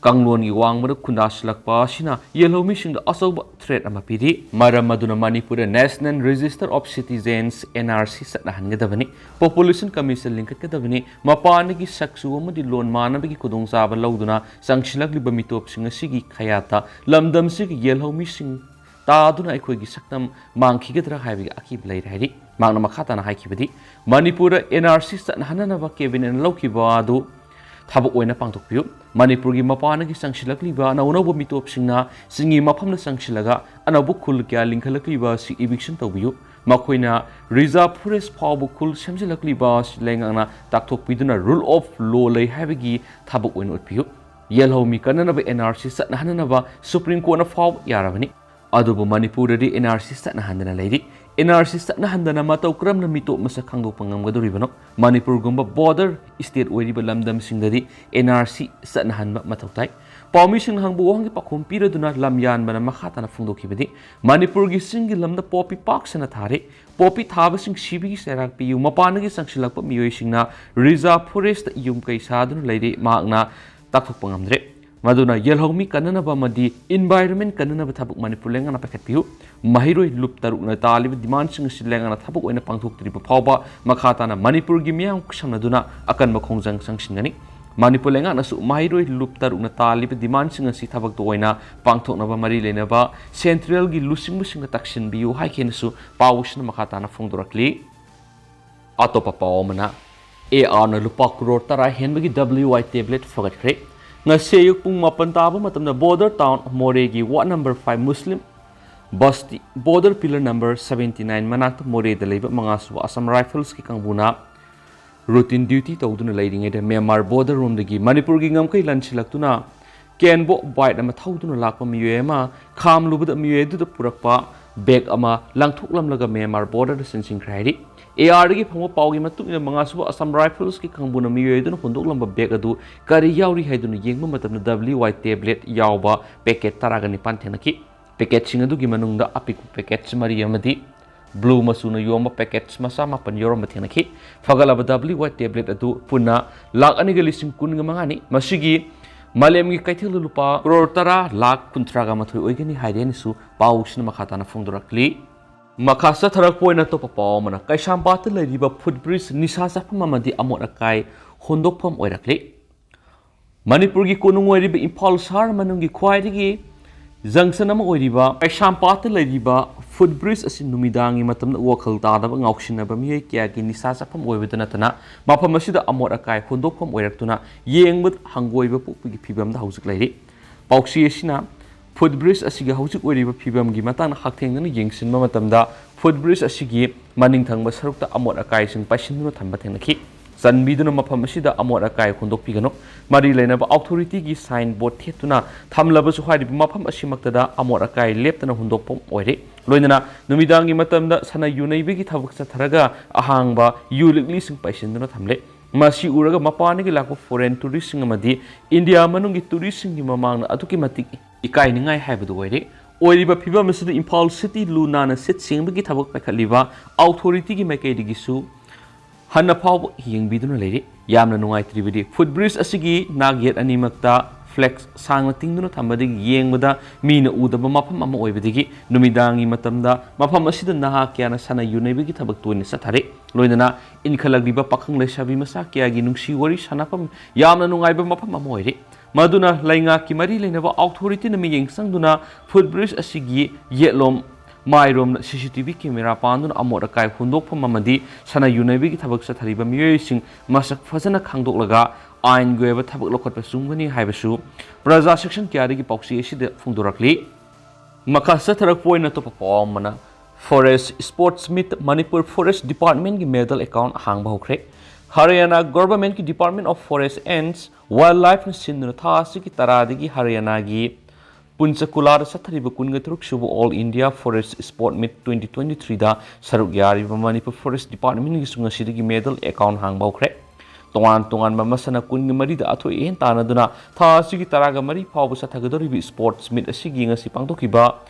ꯀꯥꯡꯂꯣꯟꯒꯤ ꯋꯥꯡꯃꯗ ꯈꯨꯟꯗꯥꯁꯤꯜꯂꯛꯄ ꯑꯁꯤꯅ ꯌꯦꯜꯍꯧꯃꯤꯁꯤꯡꯗ ꯑꯆꯧꯕ ꯊ꯭ꯔꯦꯠ ꯑꯃ ꯄꯤꯔꯤ꯫ ꯃꯔꯝ ꯑꯗꯨꯅ ꯃꯅꯤꯄꯨꯔꯗ National Register of Citizens, N R C, ꯆꯠꯅꯍꯟꯒꯗꯕꯅꯤ꯫ ꯄꯣꯄꯨꯂꯦꯁꯟ ꯀꯃꯤꯁꯟ ꯂꯤꯡꯈꯠꯀꯗꯕꯅꯤ꯫ ꯃꯄꯥꯟꯗꯒꯤ ꯁꯛꯆꯨ ꯑꯃꯗꯤ ꯂꯣꯟ ꯃꯥꯟꯅꯕꯒꯤ ꯈꯨꯗꯣꯡꯆꯥꯕ ꯂꯧꯗꯨꯅ ꯆꯪꯁꯤꯜꯂꯛꯂꯤꯕ ꯃꯤꯇꯣꯞꯁꯤꯡ ꯑꯁꯤꯒꯤ ꯈꯌꯥꯠꯇ ꯂꯝꯗꯝꯁꯤꯒꯤ ꯌꯦꯜꯍꯧꯃꯤꯁꯤꯡ ꯇꯥꯗꯨꯅ ꯑꯩꯈꯣꯏꯒꯤ ꯁꯛꯇꯝ ꯃꯥꯡꯈꯤꯒꯗ꯭ꯔꯥ ꯍꯥꯏꯕꯒꯤ ꯑꯀꯤꯕ ꯂꯩꯔꯦ ꯍꯥꯏꯔꯤ꯫ ꯃꯍꯥꯛꯅ ꯃꯈꯥ ꯇꯥꯅ ꯍꯥꯏꯈꯤꯕꯗꯤ, ꯃꯅꯤꯄꯨꯔꯗ N R C ꯆꯠꯅꯍꯟꯅꯅꯕ ꯀꯦꯕꯤꯅꯦꯠꯅ ꯂꯧꯈꯤꯕ ꯑꯗꯨ ꯊꯕꯛ ꯑꯣꯏꯅ ꯄꯥꯡꯊꯣꯛꯄꯤꯌꯨ꯫ ꯃꯅꯤꯄꯨꯔꯒꯤ ꯃꯄꯥꯟꯗꯒꯤ ꯆꯪꯁꯤꯜꯂꯛꯂꯤꯕ ꯑꯅꯧ ꯑꯅꯧꯕ ꯃꯤꯇꯣꯞꯁꯤꯡꯅ ꯆꯤꯡꯒꯤ ꯃꯐꯝꯗ ꯆꯪꯁꯤꯜꯂꯒ ꯑꯅꯧꯕ ꯈꯨꯜ ꯀꯌꯥ ꯂꯤꯡꯈꯠꯂꯛꯂꯤꯕ ꯑꯁꯤ ꯏꯚꯤꯛꯁꯟ ꯇꯧꯕꯤꯌꯨ꯫ ꯃꯈꯣꯏꯅ ꯔꯤꯖꯥꯔꯚ ꯐꯣꯔꯦꯁ ꯐꯥꯎꯕ ꯈꯨꯜ ꯁꯦꯝꯖꯤꯜꯂꯛꯂꯤꯕ ꯑꯁꯤ ꯂꯩꯉꯥꯛꯅ ꯇꯥꯛꯊꯣꯛꯄꯤꯗꯨꯅ rule of law ꯂꯩ ꯍꯥꯏꯕꯒꯤ ꯊꯕꯛ ꯑꯣꯏꯅ ꯎꯠꯄꯤꯌꯨ꯫ ꯌꯦꯜꯍꯧꯃꯤ ꯀꯟꯅꯅꯕ N R C ꯆꯠꯅꯍꯟꯅꯅꯕ ꯁꯨꯄ꯭ꯔꯤꯝ ꯀꯣꯔꯠꯅ ꯐꯥꯎꯕ ꯌꯥꯔꯕꯅꯤ꯫ ꯑꯗꯨꯕꯨ ꯃꯅꯤꯄꯨꯔꯗꯗꯤ N R C ꯆꯠꯅꯍꯟꯗꯅ ꯂꯩꯔꯤ꯫ N R C ꯆꯠꯅꯍꯟꯗꯅ ꯃꯇꯧ ꯀꯔꯝꯅ ꯃꯤꯇꯣꯞ ꯃꯁꯛ ꯈꯪꯗꯣꯛꯄ ꯉꯝꯒꯗꯧꯔꯤꯕꯅꯣ? ꯃꯅꯤꯄꯨꯔꯒꯨꯝꯕ ꯕꯣꯔꯗꯔ ꯁ꯭ꯇꯦꯠ ꯑꯣꯏꯔꯤꯕ ꯂꯝꯗꯝꯁꯤꯡꯗꯗꯤ N R C ꯆꯠꯅꯍꯟꯕ ꯃꯊꯧ ꯇꯥꯏ꯫ ꯄꯥꯎꯃꯤꯁꯤꯡꯅ ꯍꯪꯕ ꯋꯥꯍꯪꯒꯤ ꯄꯥꯎꯈꯨꯝ ꯄꯤꯔꯗꯨꯅ ꯂꯝꯌꯥꯟꯕꯅ ꯃꯈꯥ ꯇꯥꯅ ꯐꯣꯡꯗꯣꯛꯈꯤꯕꯗꯤ, ꯃꯅꯤꯄꯨꯔꯒꯤ ꯆꯤꯡꯒꯤ ꯂꯝꯗ ꯄꯣꯄꯤ ꯄꯥꯛ ꯁꯟꯅ ꯊꯥꯔꯤ꯫ ꯄꯣꯄꯤ ꯊꯥꯕꯁꯤꯡ ꯁꯤꯕꯒꯤ ꯆꯩꯔꯥꯛ ꯄꯤꯌꯨ, ꯃꯄꯥꯟꯗꯒꯤ ꯆꯪꯁꯤꯜꯂꯛꯄ ꯃꯤꯑꯣꯏꯁꯤꯡꯅ ꯔꯤꯖꯥꯔꯚ ꯐꯣꯔꯦꯁꯇ ꯌꯨꯝ ꯀꯩ ꯁꯥꯗꯨꯅ ꯂꯩꯔꯤ, ꯃꯍꯥꯛꯅ ꯇꯥꯛꯊꯣꯛꯄ ꯉꯝꯗ꯭ꯔꯦ꯫ ꯃꯗꯨꯅ ꯌꯦꯜꯍꯧꯃꯤ ꯀꯟꯅꯅꯕ ꯑꯃꯗꯤ ꯏꯟꯚꯥꯏꯔꯣꯟꯃꯦꯟ ꯀꯟꯅꯅꯕ ꯊꯕꯛ ꯃꯅꯤꯄꯨꯔ ꯂꯩꯉꯥꯛꯅ ꯄꯥꯏꯈꯠꯄꯤꯌꯨ꯫ ꯃꯍꯩꯔꯣꯏ ꯂꯨꯞ ꯇꯔꯨꯛꯅ ꯇꯥꯜꯂꯤꯕ ꯗꯤꯃꯥꯟꯁꯤꯡ ꯑꯁꯤ ꯂꯩꯉꯥꯛꯅ ꯊꯕꯛ ꯑꯣꯏꯅ ꯄꯥꯡꯊꯣꯛꯇ꯭ꯔꯤꯕ ꯐꯥꯎꯕ ꯃꯈꯥ ꯇꯥꯅ ꯃꯅꯤꯄꯨꯔꯒꯤ ꯃꯤꯌꯥꯝ ꯈꯨꯠꯁꯝꯅꯗꯨꯅ ꯑꯀꯟꯕ ꯈꯣꯡꯖꯪ ꯆꯪꯁꯤꯟꯒꯅꯤ꯫ ꯃꯅꯤꯄꯨꯔ ꯂꯩꯉꯥꯛꯅꯁꯨ ꯃꯍꯩꯔꯣꯏ ꯂꯨꯞ ꯇꯔꯨꯛꯅ ꯇꯥꯜꯂꯤꯕ ꯗꯤꯃꯥꯟꯁꯤꯡ ꯑꯁꯤ ꯊꯕꯛꯇ ꯑꯣꯏꯅ ꯄꯥꯡꯊꯣꯛꯅꯕ ꯃꯔꯤ ꯂꯩꯅꯕ ꯁꯦꯟꯇ꯭ꯔꯦꯜꯒꯤ ꯂꯨꯆꯤꯡꯕꯁꯤꯡꯅ ꯇꯛꯁꯤꯟꯕꯤꯌꯨ ꯍꯥꯏꯈꯤꯅꯁꯨ ꯄꯥꯎꯁꯤꯅ ꯃꯈꯥ ꯇꯥꯅ ꯐꯣꯡꯗꯣꯔꯛꯂꯤ꯫ ꯑꯇꯣꯞꯄ ꯄꯥꯎ ꯑꯃꯅ, ꯑꯦ ꯑꯥꯔꯅ ꯂꯨꯄꯥ ꯀ꯭ꯔꯣꯔ ꯇꯔꯥ ꯍꯦꯟꯕꯒꯤ W I tablet ꯐꯒꯠꯈ꯭ꯔꯦ꯫ ꯉꯁꯤ ꯑꯌꯨꯛ ꯄꯨꯡ ꯃꯥꯄꯟ ꯇꯥꯕ ꯃꯇꯝꯗ ꯕꯣꯔꯗꯔ ꯇꯥꯎꯟ ꯃꯣꯔꯦꯒꯤ ꯋꯥꯔꯗ ꯅꯝꯕꯔ ꯐꯥꯏꯚ ꯃꯨꯁꯂꯤꯝ ꯕꯁꯇꯤ border pillar number seventy nine ꯃꯅꯥꯛꯇ ꯃꯣꯔꯦꯗ ꯂꯩꯕ ꯃꯉꯥꯁꯨꯕ ꯑꯁꯥꯝ ꯔꯥꯏꯐꯜꯁꯀꯤ ꯀꯥꯡꯕꯨꯅ ꯔꯨꯇꯤꯟ ꯗ꯭ꯌꯨꯇꯤ ꯇꯧꯗꯨꯅ ꯂꯩꯔꯤꯉꯩꯗ ꯃ꯭ꯌꯥꯟꯃꯥꯔ ꯕꯣꯔꯗꯔ ꯔꯣꯝꯗꯒꯤ ꯃꯅꯤꯄꯨꯔꯒꯤ ꯉꯝꯈꯩ ꯂꯥꯟꯁꯤꯜꯂꯛꯇꯨꯅ ꯀꯦꯟꯕꯣꯛ ꯕꯥꯏꯛ ꯑꯃ ꯊꯧꯗꯨꯅ ꯂꯥꯛꯄ ꯃꯤꯑꯣꯏ ꯑꯃ ꯈꯥꯝꯂꯨꯕꯗ ꯃꯤꯑꯣꯏ ꯑꯗꯨꯗ ꯄꯨꯔꯛꯄ ꯕꯦꯒ ꯑꯃ ꯂꯪꯊꯣꯛꯂꯝꯂꯒ ꯃ꯭ꯌꯥꯟꯃꯥꯔ ꯕꯣꯔꯗꯔꯗ ꯆꯦꯟꯁꯤꯟꯈ꯭ꯔꯦ ꯍꯥꯏꯔꯤ꯫ ꯑꯦ ꯑꯥꯔꯗꯒꯤ ꯐꯪꯕ ꯄꯥꯎꯒꯤ ꯃꯇꯨꯡ ꯏꯟꯅ ꯃꯉꯥꯁꯨꯕ ꯑꯁꯥꯝ ꯔꯥꯏꯐꯜꯁꯀꯤ ꯀꯥꯡꯕꯨꯅ ꯃꯤꯑꯣꯏ ꯑꯗꯨꯅ ꯍꯨꯟꯗꯣꯛꯂꯝꯕ ꯕꯦꯒ ꯑꯗꯨ ꯀꯔꯤ ꯌꯥꯎꯔꯤ ꯍꯥꯏꯗꯨꯅ ꯌꯦꯡꯕ ꯃꯇꯝꯗ W I tablet ꯌꯥꯎꯕ ꯄꯦꯀꯦꯠ ꯇꯔꯥꯒ ꯅꯤꯄꯥꯟ ꯊꯦꯡꯅꯈꯤ꯫ ꯄꯦꯀꯦꯠꯁꯤꯡ ꯑꯗꯨꯒꯤ ꯃꯅꯨꯡꯗ ꯑꯄꯤꯛꯄ ꯄꯦꯀꯦꯠꯁ ꯃꯔꯤ ꯑꯃꯗꯤ ꯕ꯭ꯂꯨ ꯃꯆꯨꯅ ꯌꯣꯝꯕ ꯄꯦꯀꯦꯠꯁ ꯃꯆꯥ ꯃꯥꯄꯟ ꯌꯥꯎꯔꯝꯕ ꯊꯦꯡꯅꯈꯤ꯫ ꯐꯒꯠꯂꯕ W I tablet ꯑꯗꯨ ꯄꯨꯟꯅ ꯂꯥꯈ ꯑꯅꯤꯒ ꯂꯤꯁꯤꯡ ꯀꯨꯟꯒ ꯃꯉꯥꯅꯤ꯫ ꯃꯁꯤꯒꯤ ꯃꯥꯂꯦꯝꯒꯤ ꯀꯩꯊꯦꯜꯗ ꯂꯨꯄꯥ ꯀ꯭ꯔꯣꯔ ꯇꯔꯥ ꯂꯥꯈ ꯀꯨꯟꯊ꯭ꯔꯥꯒ ꯃꯥꯊꯣꯏ ꯑꯣꯏꯒꯅꯤ ꯍꯥꯏꯔꯦꯅꯁꯨ ꯄꯥꯎꯁꯤꯅ ꯃꯈꯥ ꯇꯥꯅ ꯐꯣꯡꯗꯣꯔꯛꯂꯤ꯫ ꯃꯈꯥ ꯆꯠꯊꯔꯛꯄ ꯑꯣꯏꯅ ꯑꯇꯣꯞꯄ ꯄꯥꯎ ꯑꯃꯅ, ꯀꯩꯁꯥꯝꯄꯥꯠꯇ ꯂꯩꯔꯤꯕ ꯐꯨꯠ ꯕ꯭ꯔꯤꯖ ꯅꯤꯁꯥ ꯆꯥꯐꯝ ꯑꯃꯗꯤ ꯑꯃꯣꯠ ꯑꯀꯥꯏ ꯍꯨꯟꯗꯣꯛꯐꯝ ꯑꯣꯏꯔꯛꯂꯤ꯫ ꯃꯅꯤꯄꯨꯔꯒꯤ ꯀꯣꯅꯨꯡ ꯑꯣꯏꯔꯤꯕ ꯏꯝꯐꯥꯜ ꯁꯍꯔ ꯃꯅꯨꯡꯒꯤ ꯈ꯭ꯋꯥꯏꯗꯒꯤ ꯖꯪꯁꯟ ꯑꯃ ꯑꯣꯏꯔꯤꯕ ꯀꯩꯁꯥꯝꯄꯥꯠꯇ ꯂꯩꯔꯤꯕ ꯐꯨꯠ ꯕ꯭ꯔꯤꯖ ꯑꯁꯤ ꯅꯨꯃꯤꯗꯥꯡꯒꯤ ꯃꯇꯝꯗ ꯋꯥꯈꯜ ꯇꯥꯗꯕ ꯉꯥꯎꯁꯤꯟꯅꯕ ꯃꯤꯑꯣꯏ ꯀꯌꯥꯒꯤ ꯅꯤꯁꯥ ꯆꯥꯐꯝ ꯑꯣꯏꯕꯗ ꯅꯠꯇꯅ ꯃꯐꯝ ꯑꯁꯤꯗ ꯑꯃꯣꯠ ꯑꯀꯥꯏ ꯍꯨꯟꯗꯣꯛꯐꯝ ꯑꯣꯏꯔꯛꯇꯨꯅ ꯌꯦꯡꯕꯗ ꯍꯪꯒꯣꯏꯕ ꯄꯣꯛꯄꯒꯤ ꯐꯤꯕꯝꯗ ꯍꯧꯖꯤꯛ ꯂꯩꯔꯤ꯫ ꯄꯥꯎꯆꯦ ꯑꯁꯤꯅ ꯐꯨꯠ ꯕ꯭ꯔꯤꯖ ꯑꯁꯤꯒꯤ ꯍꯧꯖꯤꯛ ꯑꯣꯏꯔꯤꯕ ꯐꯤꯕꯝꯒꯤ ꯃꯇꯥꯡꯗ ꯍꯛꯊꯦꯡꯅꯅ ꯌꯦꯡꯁꯤꯟꯕ ꯃꯇꯝꯗ ꯐꯨꯠ ꯕ꯭ꯔꯤꯖ ꯑꯁꯤꯒꯤ ꯃꯅꯤꯡ ꯊꯪꯕ ꯁꯔꯨꯛꯇ ꯑꯃꯣꯠ ꯑꯀꯥꯏꯁꯤꯡ ꯄꯩꯁꯤꯟꯗꯨꯅ ꯊꯝꯕ ꯊꯦꯡꯅꯈꯤ꯫ ꯆꯥꯟꯕꯤꯗꯨꯅ ꯃꯐꯝ ꯑꯁꯤꯗ ꯑꯃꯣꯠ ꯑꯀꯥꯏ ꯍꯨꯟꯗꯣꯛꯄꯤꯒꯅꯨ꯫ ꯃꯔꯤ ꯂꯩꯅꯕ ꯑꯣꯊꯣꯔꯤꯇꯤꯒꯤ ꯁꯥꯏꯟ ꯕꯣꯔꯗ ꯊꯦꯠꯇꯨꯅ ꯊꯝꯂꯕꯁꯨ ꯍꯥꯏꯔꯤꯕ ꯃꯐꯝ ꯑꯁꯤꯃꯛꯇꯗ ꯑꯃꯣꯠ ꯑꯀꯥꯏ ꯂꯦꯞꯇꯅ ꯍꯨꯟꯗꯣꯛꯐꯝ ꯑꯣꯏꯔꯦ꯫ ꯂꯣꯏꯅꯅ ꯅꯨꯃꯤꯗꯥꯡꯒꯤ ꯃꯇꯝꯗ ꯁꯅꯥ ꯌꯨ ꯅꯩꯕꯒꯤ ꯊꯕꯛ ꯆꯠꯊꯔꯒ ꯑꯍꯥꯡꯕ ꯌꯨ ꯂꯤꯛꯂꯤꯁꯤꯡ ꯄꯩꯁꯤꯟꯗꯨꯅ ꯊꯝꯂꯦ꯫ ꯃꯁꯤ ꯎꯔꯒ ꯃꯄꯥꯟꯗꯒꯤ ꯂꯥꯛꯄ foreign touristꯁꯤꯡ ꯑꯃꯗꯤ ꯏꯟꯗꯤꯌꯥ ꯃꯅꯨꯡꯒꯤ touristꯁꯤꯡꯒꯤ ꯃꯃꯥꯡꯗ ꯑꯗꯨꯛꯀꯤ ꯃꯇꯤꯛ ꯏꯀꯥꯏꯅꯤꯡꯉꯥꯏ ꯍꯥꯏꯕꯗꯨ ꯑꯣꯏꯔꯦ꯫ ꯑꯣꯏꯔꯤꯕ ꯐꯤꯕꯝ ꯑꯁꯤꯗ ꯏꯝꯐꯥꯜ city ꯂꯨ ꯅꯥꯟꯅ ꯁꯤꯠ ꯁꯦꯡꯕꯒꯤ ꯊꯕꯛ ꯄꯥꯏꯈꯠꯂꯤꯕ authorityꯒꯤ ꯃꯥꯏꯀꯩꯗꯒꯤꯁꯨ ꯍꯟꯅ ꯐꯥꯎꯕ ꯌꯦꯡꯕꯤꯗꯨꯅ ꯂꯩꯔꯤ꯫ ꯌꯥꯝꯅ ꯅꯨꯡꯉꯥꯏꯇ꯭ꯔꯤꯕꯗꯤ footbridge ꯑꯁꯤꯒꯤ ꯅꯥꯛ ꯌꯦꯠ ꯑꯅꯤꯃꯛꯇ flag ꯁꯥꯡꯅ ꯇꯤꯡꯗꯨꯅ ꯊꯝꯕꯗꯒꯤ ꯌꯦꯡꯕꯗ ꯃꯤꯅ ꯎꯗꯕ ꯃꯐꯝ ꯑꯃ ꯑꯣꯏꯕꯗꯒꯤ ꯅꯨꯃꯤꯗꯥꯡꯒꯤ ꯃꯇꯝꯗ ꯃꯐꯝ ꯑꯁꯤꯗ ꯅꯍꯥ ꯀꯌꯥꯅ ꯁꯥꯟꯅ ꯌꯨꯅꯩꯕꯒꯤ ꯊꯕꯛ ꯇꯣꯏꯅ ꯆꯠꯊꯔꯤ꯫ ꯂꯣꯏꯅꯅ ꯏꯟꯈꯠꯂꯛꯂꯤꯕ ꯄꯥꯈꯪ ꯂꯩꯁꯥꯕꯤ ꯃꯆꯥ ꯀꯌꯥꯒꯤ ꯅꯨꯡꯁꯤ ꯋꯥꯔꯤ ꯁꯥꯟꯅꯐꯝ ꯌꯥꯝꯅ ꯅꯨꯡꯉꯥꯏꯕ ꯃꯐꯝ ꯑꯃ ꯑꯣꯏꯔꯤ꯫ ꯃꯗꯨꯅ ꯂꯩꯉꯥꯛꯀꯤ ꯃꯔꯤ ꯂꯩꯅꯕ authorityꯅ ꯃꯤꯠꯌꯦꯡ ꯆꯪꯗꯨꯅ footbridge ꯑꯁꯤꯒꯤ ꯌꯦꯠꯂꯣꯝ ꯃꯥꯏꯔꯣꯝꯗ CCTV camera ꯄꯥꯟꯗꯨꯅ ꯑꯃꯣꯠ ꯑꯀꯥꯏ ꯍꯨꯟꯗꯣꯛꯐꯝ ꯑꯃꯗꯤ ꯁꯥꯟꯅ ꯌꯨꯅꯩꯕꯒꯤ ꯊꯕꯛ ꯆꯠꯊꯔꯤꯕ ꯃꯤꯑꯣꯏꯁꯤꯡ ꯃꯁꯛ ꯐꯖꯅ ꯈꯪꯗꯣꯛꯂꯒ ꯑꯥꯏꯟꯒꯤ ꯑꯣꯏꯕ ꯊꯕꯛ ꯂꯧꯈꯠꯄ ꯆꯨꯝꯒꯅꯤ ꯍꯥꯏꯕꯁꯨ ꯄ꯭ꯔꯖꯥ section ꯀꯌꯥꯗꯒꯤ ꯄꯥꯎꯆꯦ ꯑꯁꯤꯗ ꯐꯣꯡꯗꯣꯔꯛꯂꯤ꯫ ꯃꯈꯥ ꯆꯠꯊꯔꯛꯄ ꯑꯣꯏꯅ ꯑꯇꯣꯞꯄ ꯄꯥꯎ ꯑꯃꯅ, Forest Sports Meet Manipur Forest Departmentꯀꯤ medal account ꯍꯥꯡꯕ ꯍꯧꯈ꯭ꯔꯦ꯫ ꯍꯔꯤꯌꯥꯅꯥ governmentꯀꯤ Department of Forest and Wildlifeꯅ ꯁꯤꯟꯗꯨꯅ ꯊꯥ ꯑꯁꯤꯒꯤ ꯇꯔꯥꯗꯒꯤ ꯍꯔꯤꯌꯥꯅꯥꯒꯤ ꯄꯨꯟꯆꯀꯨꯂꯥꯗ ꯆꯠꯊꯔꯤꯕ ꯀꯨꯟꯒ ꯇꯔꯨꯛ ꯁꯨꯕ All India Forest Sport Meet twenty twenty-threeꯗ ꯁꯔꯨꯛ ꯌꯥꯔꯤꯕ Manipur Forest Departmentꯒꯤꯁꯨ ꯉꯁꯤꯗꯒꯤ medal account ꯍꯥꯡꯕ ꯍꯧꯈ꯭ꯔꯦ꯫ ꯇꯣꯉꯥꯟ ꯇꯣꯉꯥꯟꯕ ꯃꯁꯥꯟꯅ ꯀꯨꯟꯒ ꯃꯔꯤꯗ ꯑꯊꯣꯏ ꯑꯍꯦꯟ ꯇꯥꯟꯅꯗꯨꯅ ꯊꯥ ꯑꯁꯤꯒꯤ ꯇꯔꯥꯒ ꯃꯔꯤ ꯐꯥꯎꯕ ꯆꯠꯊꯒꯗꯧꯔꯤꯕ sports meet ꯑꯁꯤꯒꯤ ꯉꯁꯤ ꯄꯥꯡꯊꯣꯛꯈꯤꯕ